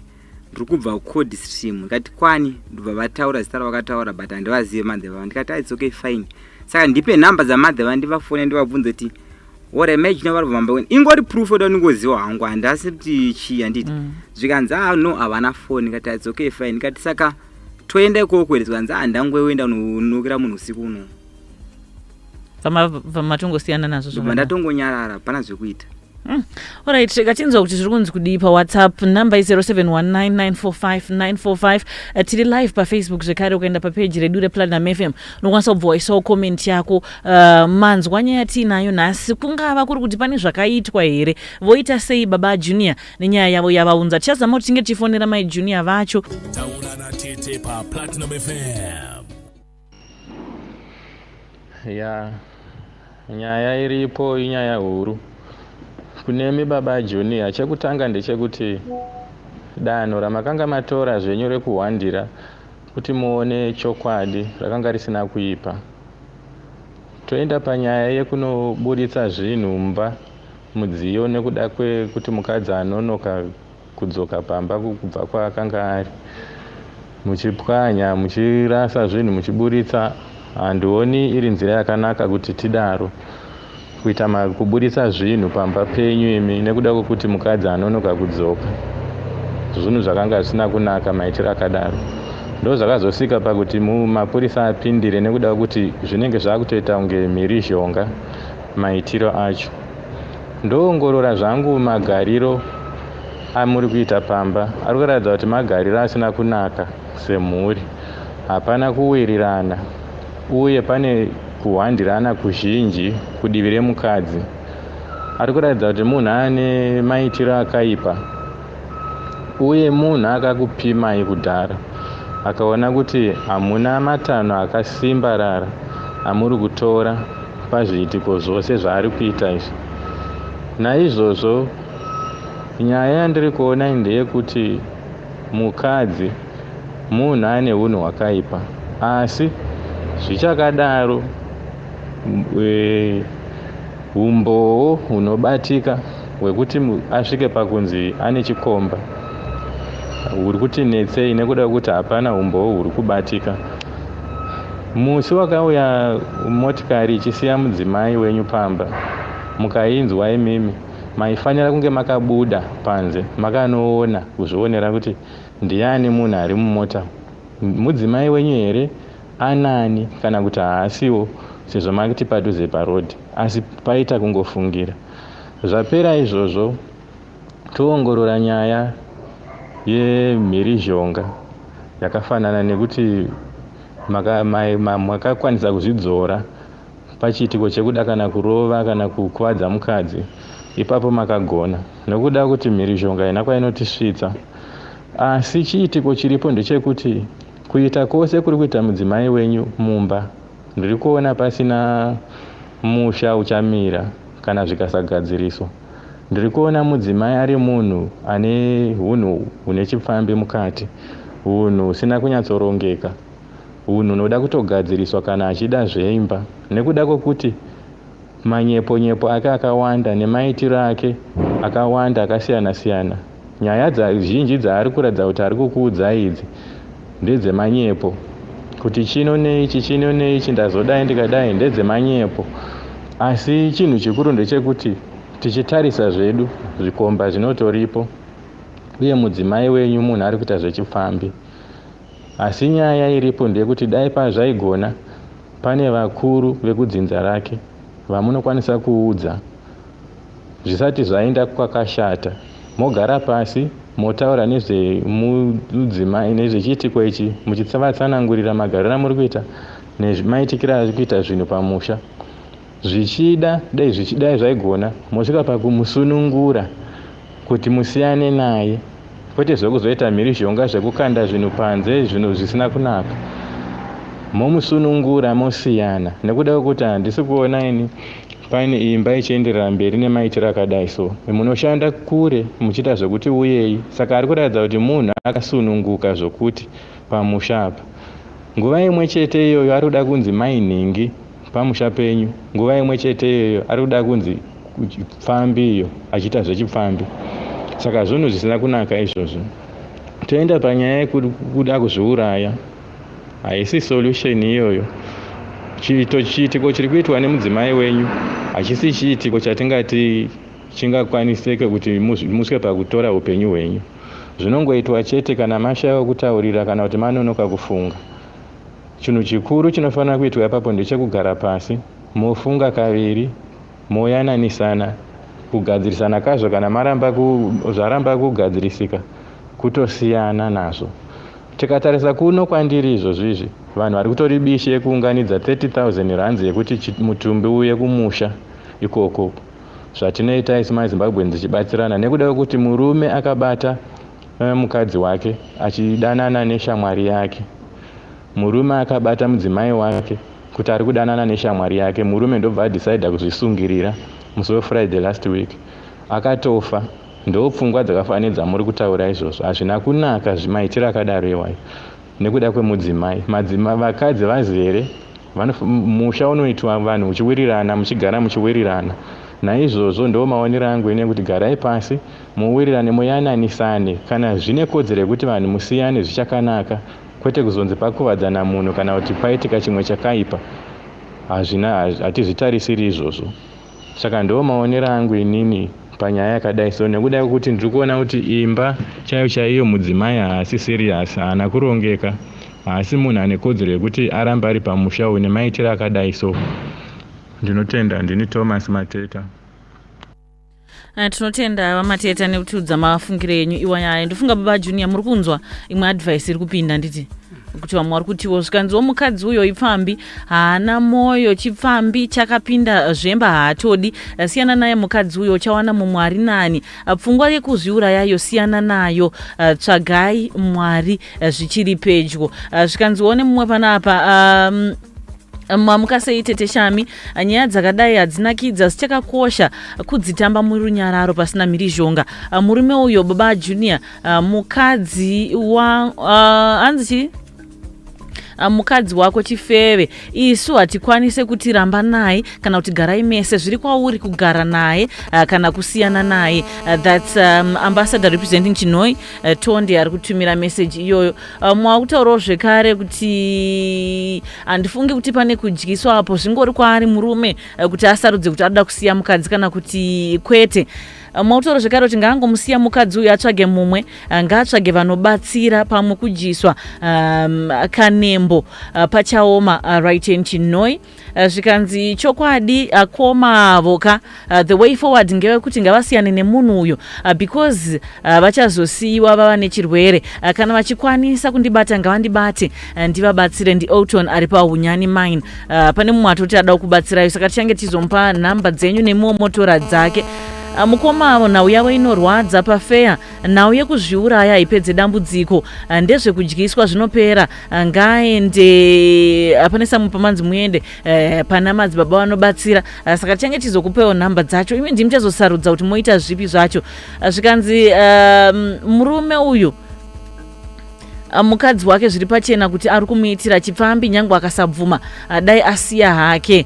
"Ndiri kubva kuCold Stream." Ndikati, "Kwani?" Ndobva vataura zita ravakataura, but handivazive madhe vavo. Ndikati, "Ah, it's okay, fine. Saka ndipe nhamba dzamadhe vavo, ndivafone, ndivabvunze kuti ore mai Junior vari kubva mamba." Ingori proof yoda ndingoziva hangu, handasi kuti chii, handiti? Zvikanzi, "Ah, no, havana foni." Ndikati, "It's okay, fine." Ndikati, "Saka toenda ikoko here?" Zvikanzi, "Ah, ndangoenda unonokera munhu usiku uno." Vamatongosiyana nazvo Ndobva zvakadaro. Ndatongonyarara, hapana zvekuita. Alright, ngatinzwa kuti zviri kunzi kudii paWhatsApp. Namba i0719945945. Tiri live paFacebook zvekare. Ukaenda papeji redu rePlatinum FM unokwanisa kubva waisawo comment yako. Manzwa nyaya tiinayo nhasi, kungava kuri kuti pane zvakaitwa here? Voita sei baba Junior nenyaya yavo yavaunza? Tichazama kuti tinge tichifonera mai Junior vacho. Taura natete paPlatinum FM. Ya, nyaya iripo inyaya huru kunemi baba Junior. Chekutanga ndechekuti danho ramakanga matora zvenyu rekuhwandira kuti muone chokwadi rakanga risina kuipa. Toenda panyaya yekunoburitsa zvinhu mumba, mudziyo, nekuda kwekuti mukadzi anonoka kudzoka pamba kubva kwaakanga ari, muchipwanya, muchirasa zvinhu, muchiburitsa, handioni iri nzira yakanaka kuti tidaro, kuita kuburitsa zvinhu pamba penyu imi nekuda kwekuti mukadzi anonoka kudzoka. Zvinhu zvakanga zvisina kunaka, maitiro akadaro. Ndo zvakazosvika pakuti mapurisa apindire nekuda kwekuti zvinenge zvakutoita kunge mhirizhonga maitiro acho. Ndoongorora zvangu magariro amuri kuita pamba, ari kuratidza kuti magariro asina kunaka semhuri. Hapana kuwirirana uye pane kuhwandirana kuzhinji kudivi remukadzi. Ari kuratidza kuti munhu ane maitiro akaipa uye munhu akakupimai kudhara, akaona kuti hamuna matanho akasimbarara amuri kutora pazviitiko zvose zvaari kuita izvi. Naizvozvo nyaya yandiri kuona ndeyekuti mukadzi Munhu ane unhu hwakaipa, asi zvichakadaro umbowo hunobatika hwekuti asvike pakunzi ane chikomba huri kuti netsei nekuda kwekuti hapana umbowo huri kubatika. Musi wakauya motikari ichisiya mudzimai wenyu pamba, mukainzwa imimi, maifanira kunge makabuda panze makanoona kuzvionera kuti ndiani munhu ari mumota, mudzimai wenyu here, anani, kana kuti haasiwo, sezvo makiti padhuze parodhi, asi paita kungofungira. Zvapera izvozvo, toongorora nyaya yemhirizhonga yakafanana nekuti makakwanisa kuzvidzora pachiitiko chekuda kana kurova kana kukuvadza mukadzi. Ipapo makagona, nekuda kuti mhirizhonga haina kwainotisvitsa. Asi chiitiko chiripo ndechekuti kuita kwose kuri kuita mudzimai wenyu mumba, ndiri kuona pasina musha uchamira kana zvikasagadziriswa. Ndiri kuona mudzimai ari munhu ane hunhu hune chipfambi mukati, hunhu husina kunyatsorongeka, hunhu hunoda kutogadziriswa kana achida zveimba, nekuda kwekuti manyepo nyepo ake akawanda nemaitiro ake akawanda akasiyana siyana. Nyaya zhinji dzaari kuratidza kuti ari kukuudzai idzi ndedzemanyepo, kuti chino neichi, chino neichi, ndazodai ndikadai, ndedzemanyepo. Asi chinhu chikuru ndechekuti tichitarisa zvedu zvikomba zvinotoripo, uye mudzimai wenyu munhu ari kuita zvechipfambi. Asi nyaya iripo ndeyekuti dai pazvaigona pane vakuru vekudzinza rake vamunokwanisa kuudza zvisati zvaenda kwakashata, mogara pasi motaura nezvemudzimai, nezvechiitiko ichi, muchivatsanangurira magariro amuri kuita nemaitikiro ari kuita zvinhu pamusha. Zvichida dai zvichidai zvaigona mosvika pakumusunungura kuti musiyane naye, kwete zvekuzoita mhirizhonga, zvekukanda zvinhu panze, zvinhu zvisina kunaka. Momusunungura mosiyana, nekuda kwekuti handisi kuona ini paine imba ichienderera mberi nemaitiro akadai. So munoshanda kure muchiita zvekuti uyei, saka ari kuratidza kuti munhu akasununguka zvokuti pamusha apa. Nguva imwe chete iyoyo ari kuda kunzi mai nhingi pamusha penyu, nguva imwe chete iyoyo ari kuda kunzi pfambi iyo achiita zvechipfambi. Saka zvinhu zvisina kunaka izvozvo. Toenda panyaya yekuda kuzviuraya, haisi solution iyoyo. Chiitiko chiri kuitwa nemudzimai wenyu hachisi chiitiko chatingati chingakwanisike kuti musvike pakutora upenyu hwenyu. Zvinongoitwa chete kana mashaiwa kutaurira kana kuti manonoka kufunga. Chinhu chikuru chinofanira kuitwa ipapo ndechekugara pasi, mofunga kaviri, moyananisana kugadzirisana kazvo. Kana maramba zvaramba kugadzirisika, kutosiyana nazvo. Tikatarisa kuno kwandiri izvozvo izvi, vanhu vari kutori bishi yekuunganidza 30 000 rands yekuti mutumbi uye kumusha ikoko. Zvatinoita isu maZimbabweans tichibatsirana, nekuda kwekuti murume akabata mukadzi wake achidanana neshamwari yake, murume akabata mudzimai wake kuti ari kudanana neshamwari yake, murume ndobva adhisaidha kuzvisungirira musi weFriday last week, akatofa. Ndo pfungwa dzakafanana nedzamuri kutaura izvozvo. Hazvina kunaka zvimaitiro akadaro iwayo nekuda kwemudzimai. Vakadzi vazere, musha unoitwa vanhu muchiwirirana, muchigara muchiwirirana. Naizvozvo ndo maonero angu ine kuti garai pasi, muwirirane, muyananisane. Kana zvine kodzero yekuti vanhu musiyane, zvichakanaka, kwete kuzonzi pakuvadzana munhu kana kuti paitika chimwe chakaipa. Hazvina, hatizvitarisiri izvozvo. Saka ndo maonero angu inini panyaya yakadai so, nekuda kwekuti ndiri kuona kuti imba chaiyo chaiyo mudzimai haasi serious, haana kurongeka, haasi munhu ane kodzero yekuti arambe ari pamusha uyu nemaitiro akadai so. Ndinotenda. Ndini Thomas Mateta. Tinotenda vaMateta nekutiudza mafungiro enyu iwaya. Ndofunga baba Junior muri kunzwa imwe advice iri kupinda, nditi kuti vamwe vari kutiwo zvikanziwo mukadzi uyo ipfambi, haana mwoyo, chipfambi chakapinda zvemba, haatodi. Siyana naye mukadzi uyo, uchawana mumwe ari nani. Pfungwa yekuzviurayayo siyana nayo. Tsvagai Mwari zvichiri pedyo. Zvikanziwo nemumwe panapa Mamuka sei tete Shami? Nyaya dzakadai hadzinakidza asi chakakosha kudzitamba murunyararo pasina mhirizhonga. Murume uyo baba Junior, mukadzi wa hanzi chii? Mukadzi wako chifeve. Isu hatikwanise kuti ramba naye kana kuti garai mese. Zviri kwauri kugara naye kana kusiyana naye. That's ambassador representing Chinoi, Tonde, ari kutumira message iyoyo. Mwakutaurawo zvekare kuti handifungi kuti pane kudyiswa apo, zvingori kwaari murume kuti asarudze kuti anoda kusiya mukadzi kana kuti kwete. Mautauro zvekare kuti ngaangomusiya mukadzi uyu atsvage mumwe, ngaatsvage vanobatsira pamwe kudyiswa kanembo pachaoma. Right in Chinoi. Zvikanzi chokwadi akoma avo ka, the way forward ngewekuti ngavasiyane nemunhu uyo because vachazosiyiwa vava nechirwere. Kana vachikwanisa kundibata ngavandibate, ndivabatsire. NdiOlton ari paHunyani Mine. Pane mumwe atoti ada kubatsirayo, saka tichange tichizomupa nhamba dzenyu nemiwo motora dzake. Mukoma avo nhau yavo inorwadza. Pafeya, nhau yekuzviuraya haipedze dambudziko. Ndezvekudyiswa, zvinopera. Ngaaende pane samwe pamanzi muende pana madzibaba vanobatsira. Saka tichange tichizokupewo nhamba dzacho, imi ndimi muchazosarudza kuti moita zvipi zvacho. Zvikanzi murume uyu, mukadzi wake zviri pachena kuti ari kumuitira chipfambi, nyange akasabvuma. Dai asiya hake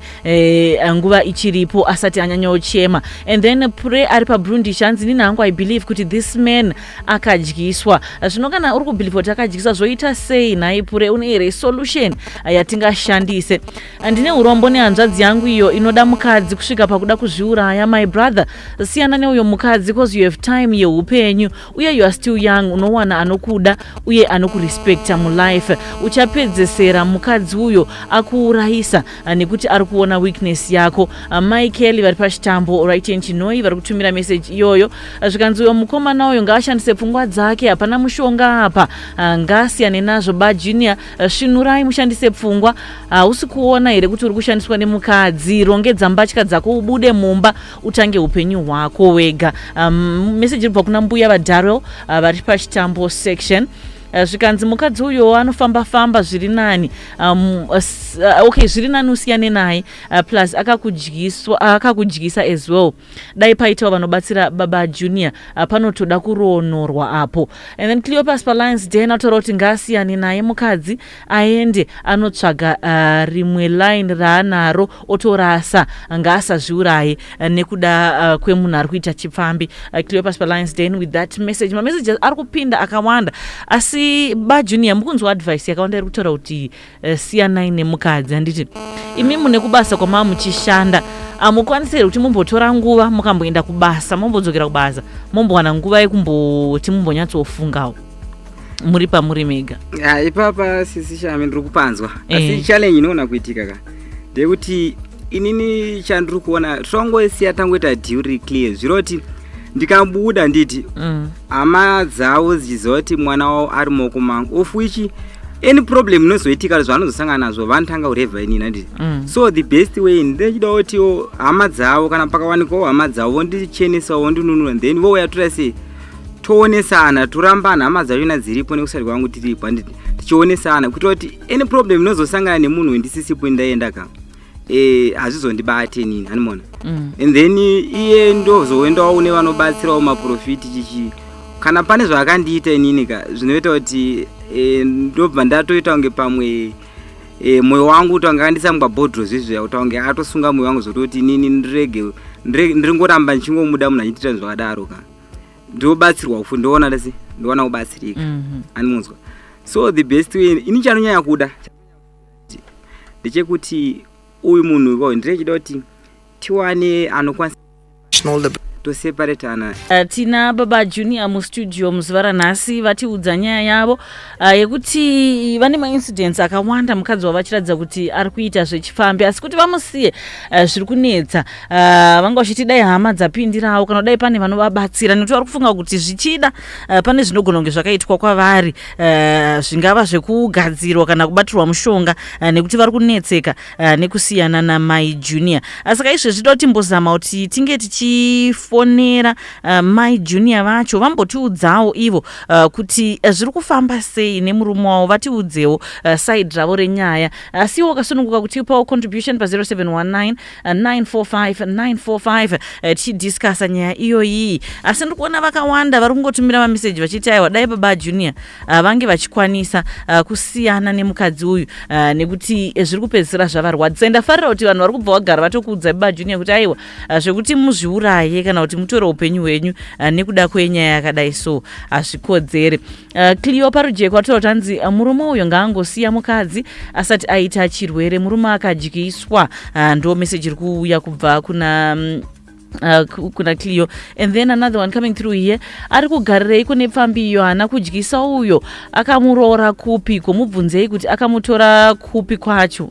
nguva ichiripo asati anyanyochema. And then Pre ari paBrundish, hanzi nini hangu I believe kuti this man akadyiswa. Zvino kana uri kubelieve kuti akadyiswa, zvoita sei nhai Pure? Une here solution yatingashandise? Ndine urombo nehanzvadzi yangu iyo inoda mukadzi kusvika pakuda kuzviuraya. My brother, siyana neuyo mukadzi cause you have time yeupenyu uye you are still young. Unowana anokuda uye anokurespecta mulife. Uchapedzesera mukadzi uyo akuurayisa nekuti ari kuona weakness yako. Michael vari pachitambo, right, Chinoi, vari kutumira message iyoyo. Zvikanzi uyo mukomana uyo ngaashandise pfungwa dzake, hapana mushonga apa, ngaasiyane nazvo. BaJunior, svinurai mushandise pfungwa. Hausi kuona here kuti uri kushandiswa nemukadzi? Rongedza mbatya dzako ubude mumba utange upenyu hwako wega. Message iri kubva kuna mbuya vaDarrel vari pachitambo section. Zvikanzi mukadzi uyo anofamba famba, zviri nani okay, zviri nani usiyane naye, plus akakudyiswa, akakudyisa as well. Dai paitawo vanobatsira baba Junior, panotoda kuronorwa apo. And then Cleopas paLions Den ataura kuti ngaasiyane naye mukadzi, aende anotsvaga rimwe line raanaro otorasa. Ngaasazviuraye nekuda kwemunhu ari kuita chipfambi. Cleopas paLions Den with that message. Mamessages ari kupinda akawanda, asi baJunior, mukunzwa advice yakawanda iri kutaura kuti siyanai nemukadzi, handiti? Imi mune kubasa kwamava muchishanda, hamukwanisi here kuti mumbotora nguva mukamboenda kubasa, mombodzokera kubasa, mombowana nguva yekumboti mumbonyatsofungawo muri pamuri mega? Ya, ipapa sisi Shami ndiri kupanzwa, asi challenge inoona kuitika ka ndeyekuti inini chandiri kuona, tongosiya tangoita deal riri clear, zviroti ndikabuda nditi hama dzavo dzichiziva kuti mwana wavo ari mumaoko mangu, of which any problem inozoitika zvavanozosangana nazvo vanotanga kurevha inini, handiti? So the best way ndechida kutiwo hama dzavo, kana pakawanikwawo hama dzavo vondichenesawo, vondinunura, then vouya tora sei, toonesana, torambana, hama dzachona dziripo nekusati kwangu tiripo, handiti? Tichionesana kuitira kuti any problem inozosangana nemunhu wendisisipo ndaenda ka, hazvizondibate inini, hanimona? And then iye ndozoendawo kune vanobatsirawo maprofiti chichi, kana pane zvaakandiita inini ka, zvinoita kuti ndobva ndatoita kunge pamwe mwoyo wangu kuti anga akandisa mubabhodhoro zvezvi, kuti ange atosunga mwoyo wangu, zvototi inini ndirege ndiringoramba ndichingomuda munhu achiita zvakadaro ka, ndobatsirwa futi, ndoona lesi ndoona kubatsirika. Animunzwa? So the best way ini chanonyanya kuda ndechekuti uyu munhu iko ndirechida kuti tiwane anokwanisa toseparatana. Tina baba Junior mustudio muzuva ranhasi. Vatiudza nyaya yavo yekuti vane maincidents akawanda, mukadzi wavo achiratidza kuti ari kuita zvechifambi, asi kuti vamusiye zviri kunetsa. Vanga vachiti dai hama dzapindirawo kana dai pane vanovabatsira, nekuti vari kufunga kuti zvichida pane zvinogona kunge zvakaitwa kwavari, zvingava zvekugadzirwa kana kubatirwa mushonga, nekuti vari kunetseka nekusiyana namai Junior. Saka izvezvi toda timbozama kuti tinge tichi kumbofonera mai Junior vacho vambotiudzawo ivo kuti zviri kufamba sei nemurume wavo, vatiudzewo side ravo renyaya. Asiwo wakasununguka kutipawo contribution pa0719 945 945, tichidiscussa nyaya iyoyi. Asi ndiri kuona vakawanda vari kungotumira mameseji vachiti aiwa, dai baba Junior vange vachikwanisa kusiyana nemukadzi uyu, nekuti zviri kupedzisira zvavarwadzisa. Ndafarira kuti vanhu vari kubva vagara vatokuudza baba Junior kuti aiwa, zvekuti muzviuraye kana kuti mutore upenyu hwenyu nekuda kwenyaya yakadai so hazvikodzere. Cleo Parujeko ataura kuti hanzi murume uyo ngaangosiya mukadzi asati aita chirwere, murume akadyiswa. Ndo meseji iri kuuya kubva kuna Cleo. And then another one coming through here: ari kugarirei kune pfambi iyo? Haana kudyisa uyo, akamuroora kupi? Komubvunzei kuti akamutora kupi kwacho,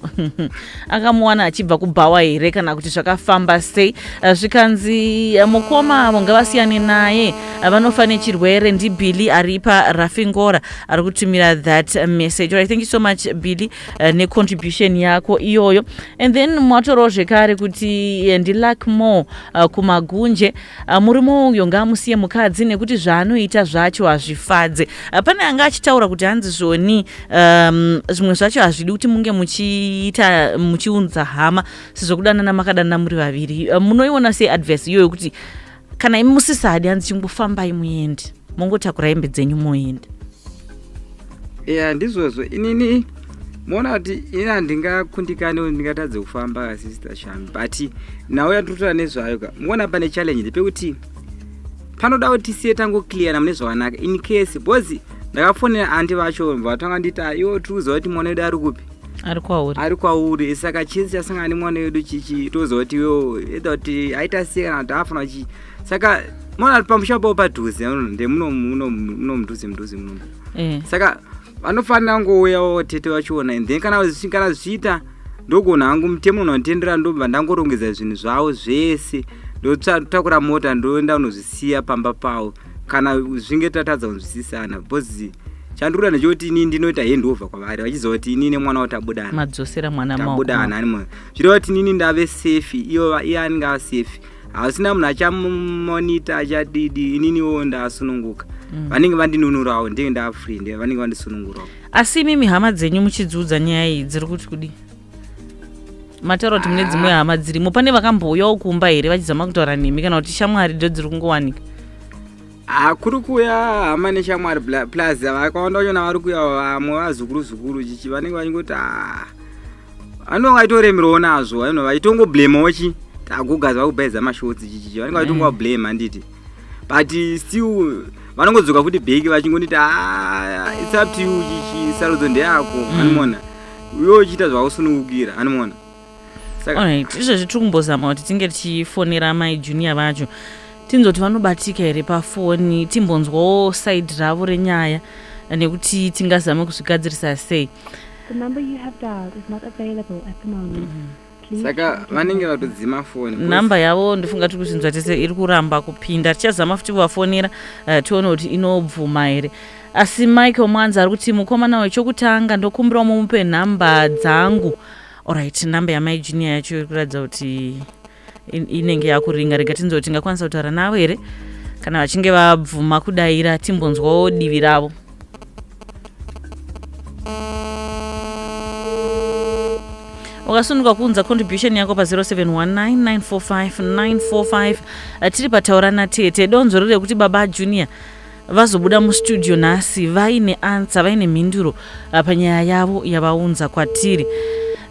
akamuwana achibva kubhawa here kana kuti zvakafamba sei? Zvikanzi mukoma avo ngavasiyane naye, vanofa nechirwere. NdiBilly ari paRafingora ari kutumira that message. Right, thank you so much, Billy, necontribution yako iyoyo. And then mwatorawo zvekare kuti ndiLuck More kuMagunje, murume uyo ngaamusiye mukadzi nekuti zvaanoita zvacho hazvifadze. Pane anga achitaura kuti hanzi zvoni zvimwe zvacho hazvidi kuti munge muchiita muchiunza hama, sezvo kudanana makadanana muri vaviri. Munoiona sei advice iyoyo kuti kana imi musisadi, hanzi chingofambai muende, mongotakura hembe dzenyu moenda? Ya, ndizvozvo. Inini moona kuti ini handingakundikani, ndingatadze kufamba, Sister Shami, but nhau yatiri nezvayo ka, muona pane challenge ndepekuti panoda kuti tisiye tangocleara mune zvakanaka in case, because ndakafonera aunty vacho, vatanga nditi, "Ah, iwo tiri kuziva kuti mwana wedu ari kupi?" Ari kwauri. Ari kwauri. Saka chisi chasangana nemwana wedu chichi, toziva kuti iwo either kuti aita sei kana kuti afana chii. Saka maona pamusha pavo padhuze ndemuno muno muno mudhuze mudhuze muno. Saka vanofanira kungouyawo tete vachiona, and then kana zvichiita, ndogona hangu mutemo unonditendera, ndobva ndangorongedza zvinhu zvavo zvese, ndotakura mota, ndoenda kunozvisiya pamba pavo kana zvinge tatadza kunzwisisana, because chandikuda ndechekuti inini ndinoita handover kwavari vachiziva kuti inini nemwana wavo tabudana. Madzosera mwana maoko. Tabudana animo, zvireva kuti inini ndave safe, iyo iye anenge asafe, hasina munhu achamumonita achadidi, ininiwo ndasununguka. Vanenge vandinunurawo, ndenge ndafree, vanenge vandisunungurawo. Asi imimi hama dzenyu muchidziudza nyaya iyi, dziri kuti kudii? Mataura kuti mune dzimwe hama dzirimo. Pane vakambouyawo kumba here vachizama kutaura nemi, kana kuti shamwari ndo dziri kungowanika? Kuri kuuya hama neshamwari, plus vakawanda vachona vari kuuya vamwe vazukuru zukuru chichi, vanenge vachingoti, "Ah," vanonge vachitoremerawo nazvo, vanhu vachitongoblamewo chi tagugazi vakubhaidza mashotsi chichichi, vanenge vachitongovablame, handiti? But still vanongodzoka futi back vachingonditi, "Ah, it's up to you chichi, sarudzo ndeyako." Anomona iwe uchiita zvausunungukira, anomona. Saka Alright, izvezvi tiri kumbozama kuti tinge tichifonera mai Junior vacho, tinzoti vanobatika here pafoni, timbonzwawo side ravo renyaya nekuti tingazame kuzvigadzirisa sei. The number you have dialed is not available at the moment. Please Saka try again vanenge later. vatodzima foni. Namba yavo ndofunga tiri kuzvinzwa tese, iri kuramba kupinda. Tichazama futi kuvafonera, tione kuti inobvuma here. Asi Michael Mwanza ari kuti, mukomana wechokutanga, ndokumbirawo mumupe nhamba dzangu. Alright, namba yamai Junior yacho iri kuratidza kuti inenge yakuringa. Rega tinzwe kuti tingakwanisa kutaura navo here, kana vachinge vabvuma kudayira, timbonzwawo divi ravo. Wakasununguka kuunza contribution yako pa0719945945. Tiri pataura natete. Donzvo riri rekuti baba Junior vazobuda mustudio nhasi vaine answer, vaine mhinduro panyaya yavo yavaunza kwatiri.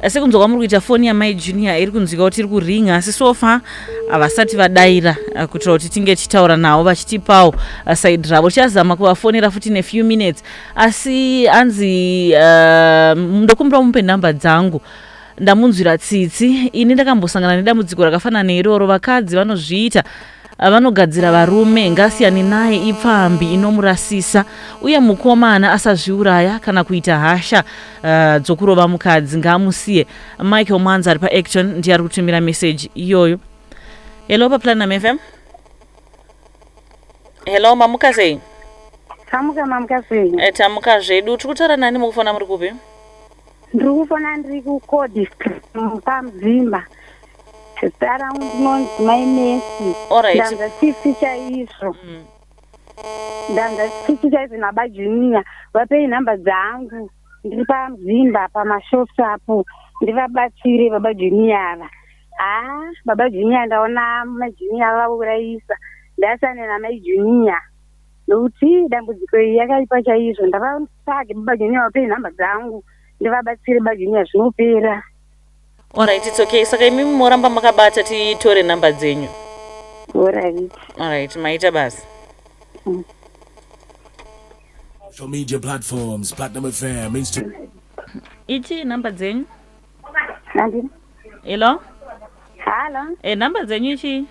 Sekunzwa kwamuri kuita, foni yamai Junior iri kunzwika kuti iri kuringa, asi so far havasati vadayira, kuitira kuti tinge tichitaura navo vachitipawo side ravo. Tichazama kuvafonera futi nefew minutes. Asi hanzi, ndokumbira mupe nhamba dzangu, ndamunzwira tsitsi. Ini ndakambosangana nedambudziko rakafanana neiroro. Vakadzi vanozviita, vanogadzira varume. Ngasiyane naye, ipfambi inomurasisa. Uye mukomana asazviuraya kana kuita hasha dzokurova mukadzi, ngaamusiye. Michael Mwanza ari paActon ndiye ari kutumira meseji iyoyo. Hello, paPlatinum FM. Hello, mamuka sei? Tamuka, mamuka sei? Tamuka zvedu. Tiri kutaura nani? Mukufona muri kupi? Ndiri kufona ndiri kuCody, paMzimba. Zita rangu ndinonzi Mai Messi. Alright. Ndanzwa tsitsi chaizvo. Ndanzwa tsitsi chaizvo nabaJunior. Vapei nhamba dzangu. Ndiri pamzimba pamashops apo. Ndivabatsire baba Junior ava. Haa, baba Junior ndaona mai Junior vaurayisa. Ndasane namai Junior. Nokuti dambudziko iri yakaipa chaizvo. Ndavatsvage baba Junior vapei nhamba dzangu. Ndivabatsire baba Junior zvinopera. Alright, it's okay. Saka imimi moramba makabata titore nhamba dzenyu. Alright. Alright, maita basa. Social media platforms, Platinum FM, Instagram. Ichi nhamba dzenyu? Nandini? Hello? Hello. E, nhamba dzenyu ichi?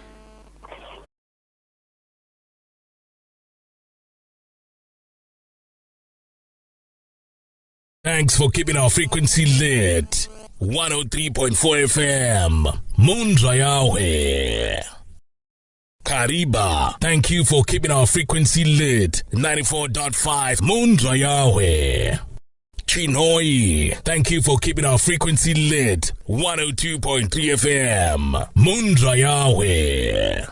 Thanks for keeping our frequency lit. 103.4 FM. Mundra Yahweh. Kariba. Thank you for keeping our frequency lit. 94.5 Mundra Yahweh. Chinoi. Thank you for keeping our frequency lit. 102.3 FM. Mundra Yahweh.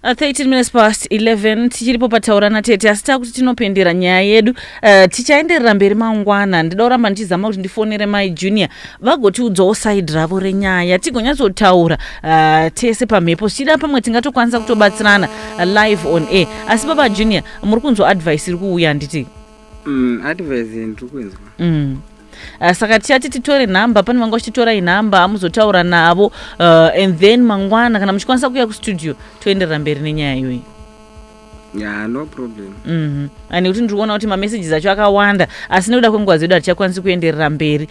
13 minutes past 11, tichiripo pataura natete, asi takuti tinopendera nyaya yedu. Tichaenderera mberi mangwana. Ndida kuramba ndichizama kuti ndifonere Mai Junior vagotiudzawo side ravo renyaya, tigonyatsotaura tese pamhepo. Zvichida pamwe tingatokwanisa kutobatsirana live on air. Asi baba Junior, muri kunzwa advice iri kuuya, handiti? Advice ndiri kuinzwa. Saka tichati titore nhamba, pane vanga vachitotorai nhamba, amuzotaura navo, and then mangwana kana muchikwanisa kuuya kustudio, toenderera mberi nenyaya iyoyi. Ya, no problem. Nekuti ndiri kuona kuti mamessages acho akawanda, asi nekuda kwenguva dzedu hatichakwanisi kuenderera mberi,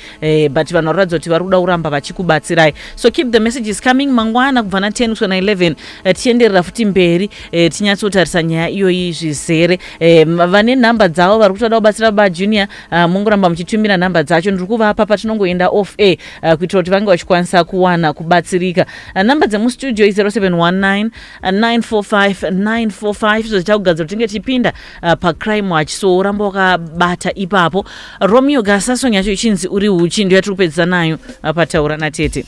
but vanhu vari kuratidza kuti vari kuda kuramba vachikubatsirai. So keep the messages coming. Mangwana kubva na10 kusvika na11, tichienderera futi mberi, tinyatsotarisa nyaya iyoyi zvizere. Vane nhamba dzavo vari kutoda kubatsira baba Junior, mungoramba muchitumira nhamba dzacho. Ndiri kuvapa patinongoenda off air, kuitira kuti vange vachikwanisa kuwana kubatsirika. Nhamba dzemustudio i0719 945 945. Izvo zvichakugadzira kuti tinge tichipinda paCrime Watch, so uramba wakabata ipapo. Romeo Gasa, song yacho ichinzi Uri Huchi, ndiyo yatiri kupedzisa nayo pataura natete.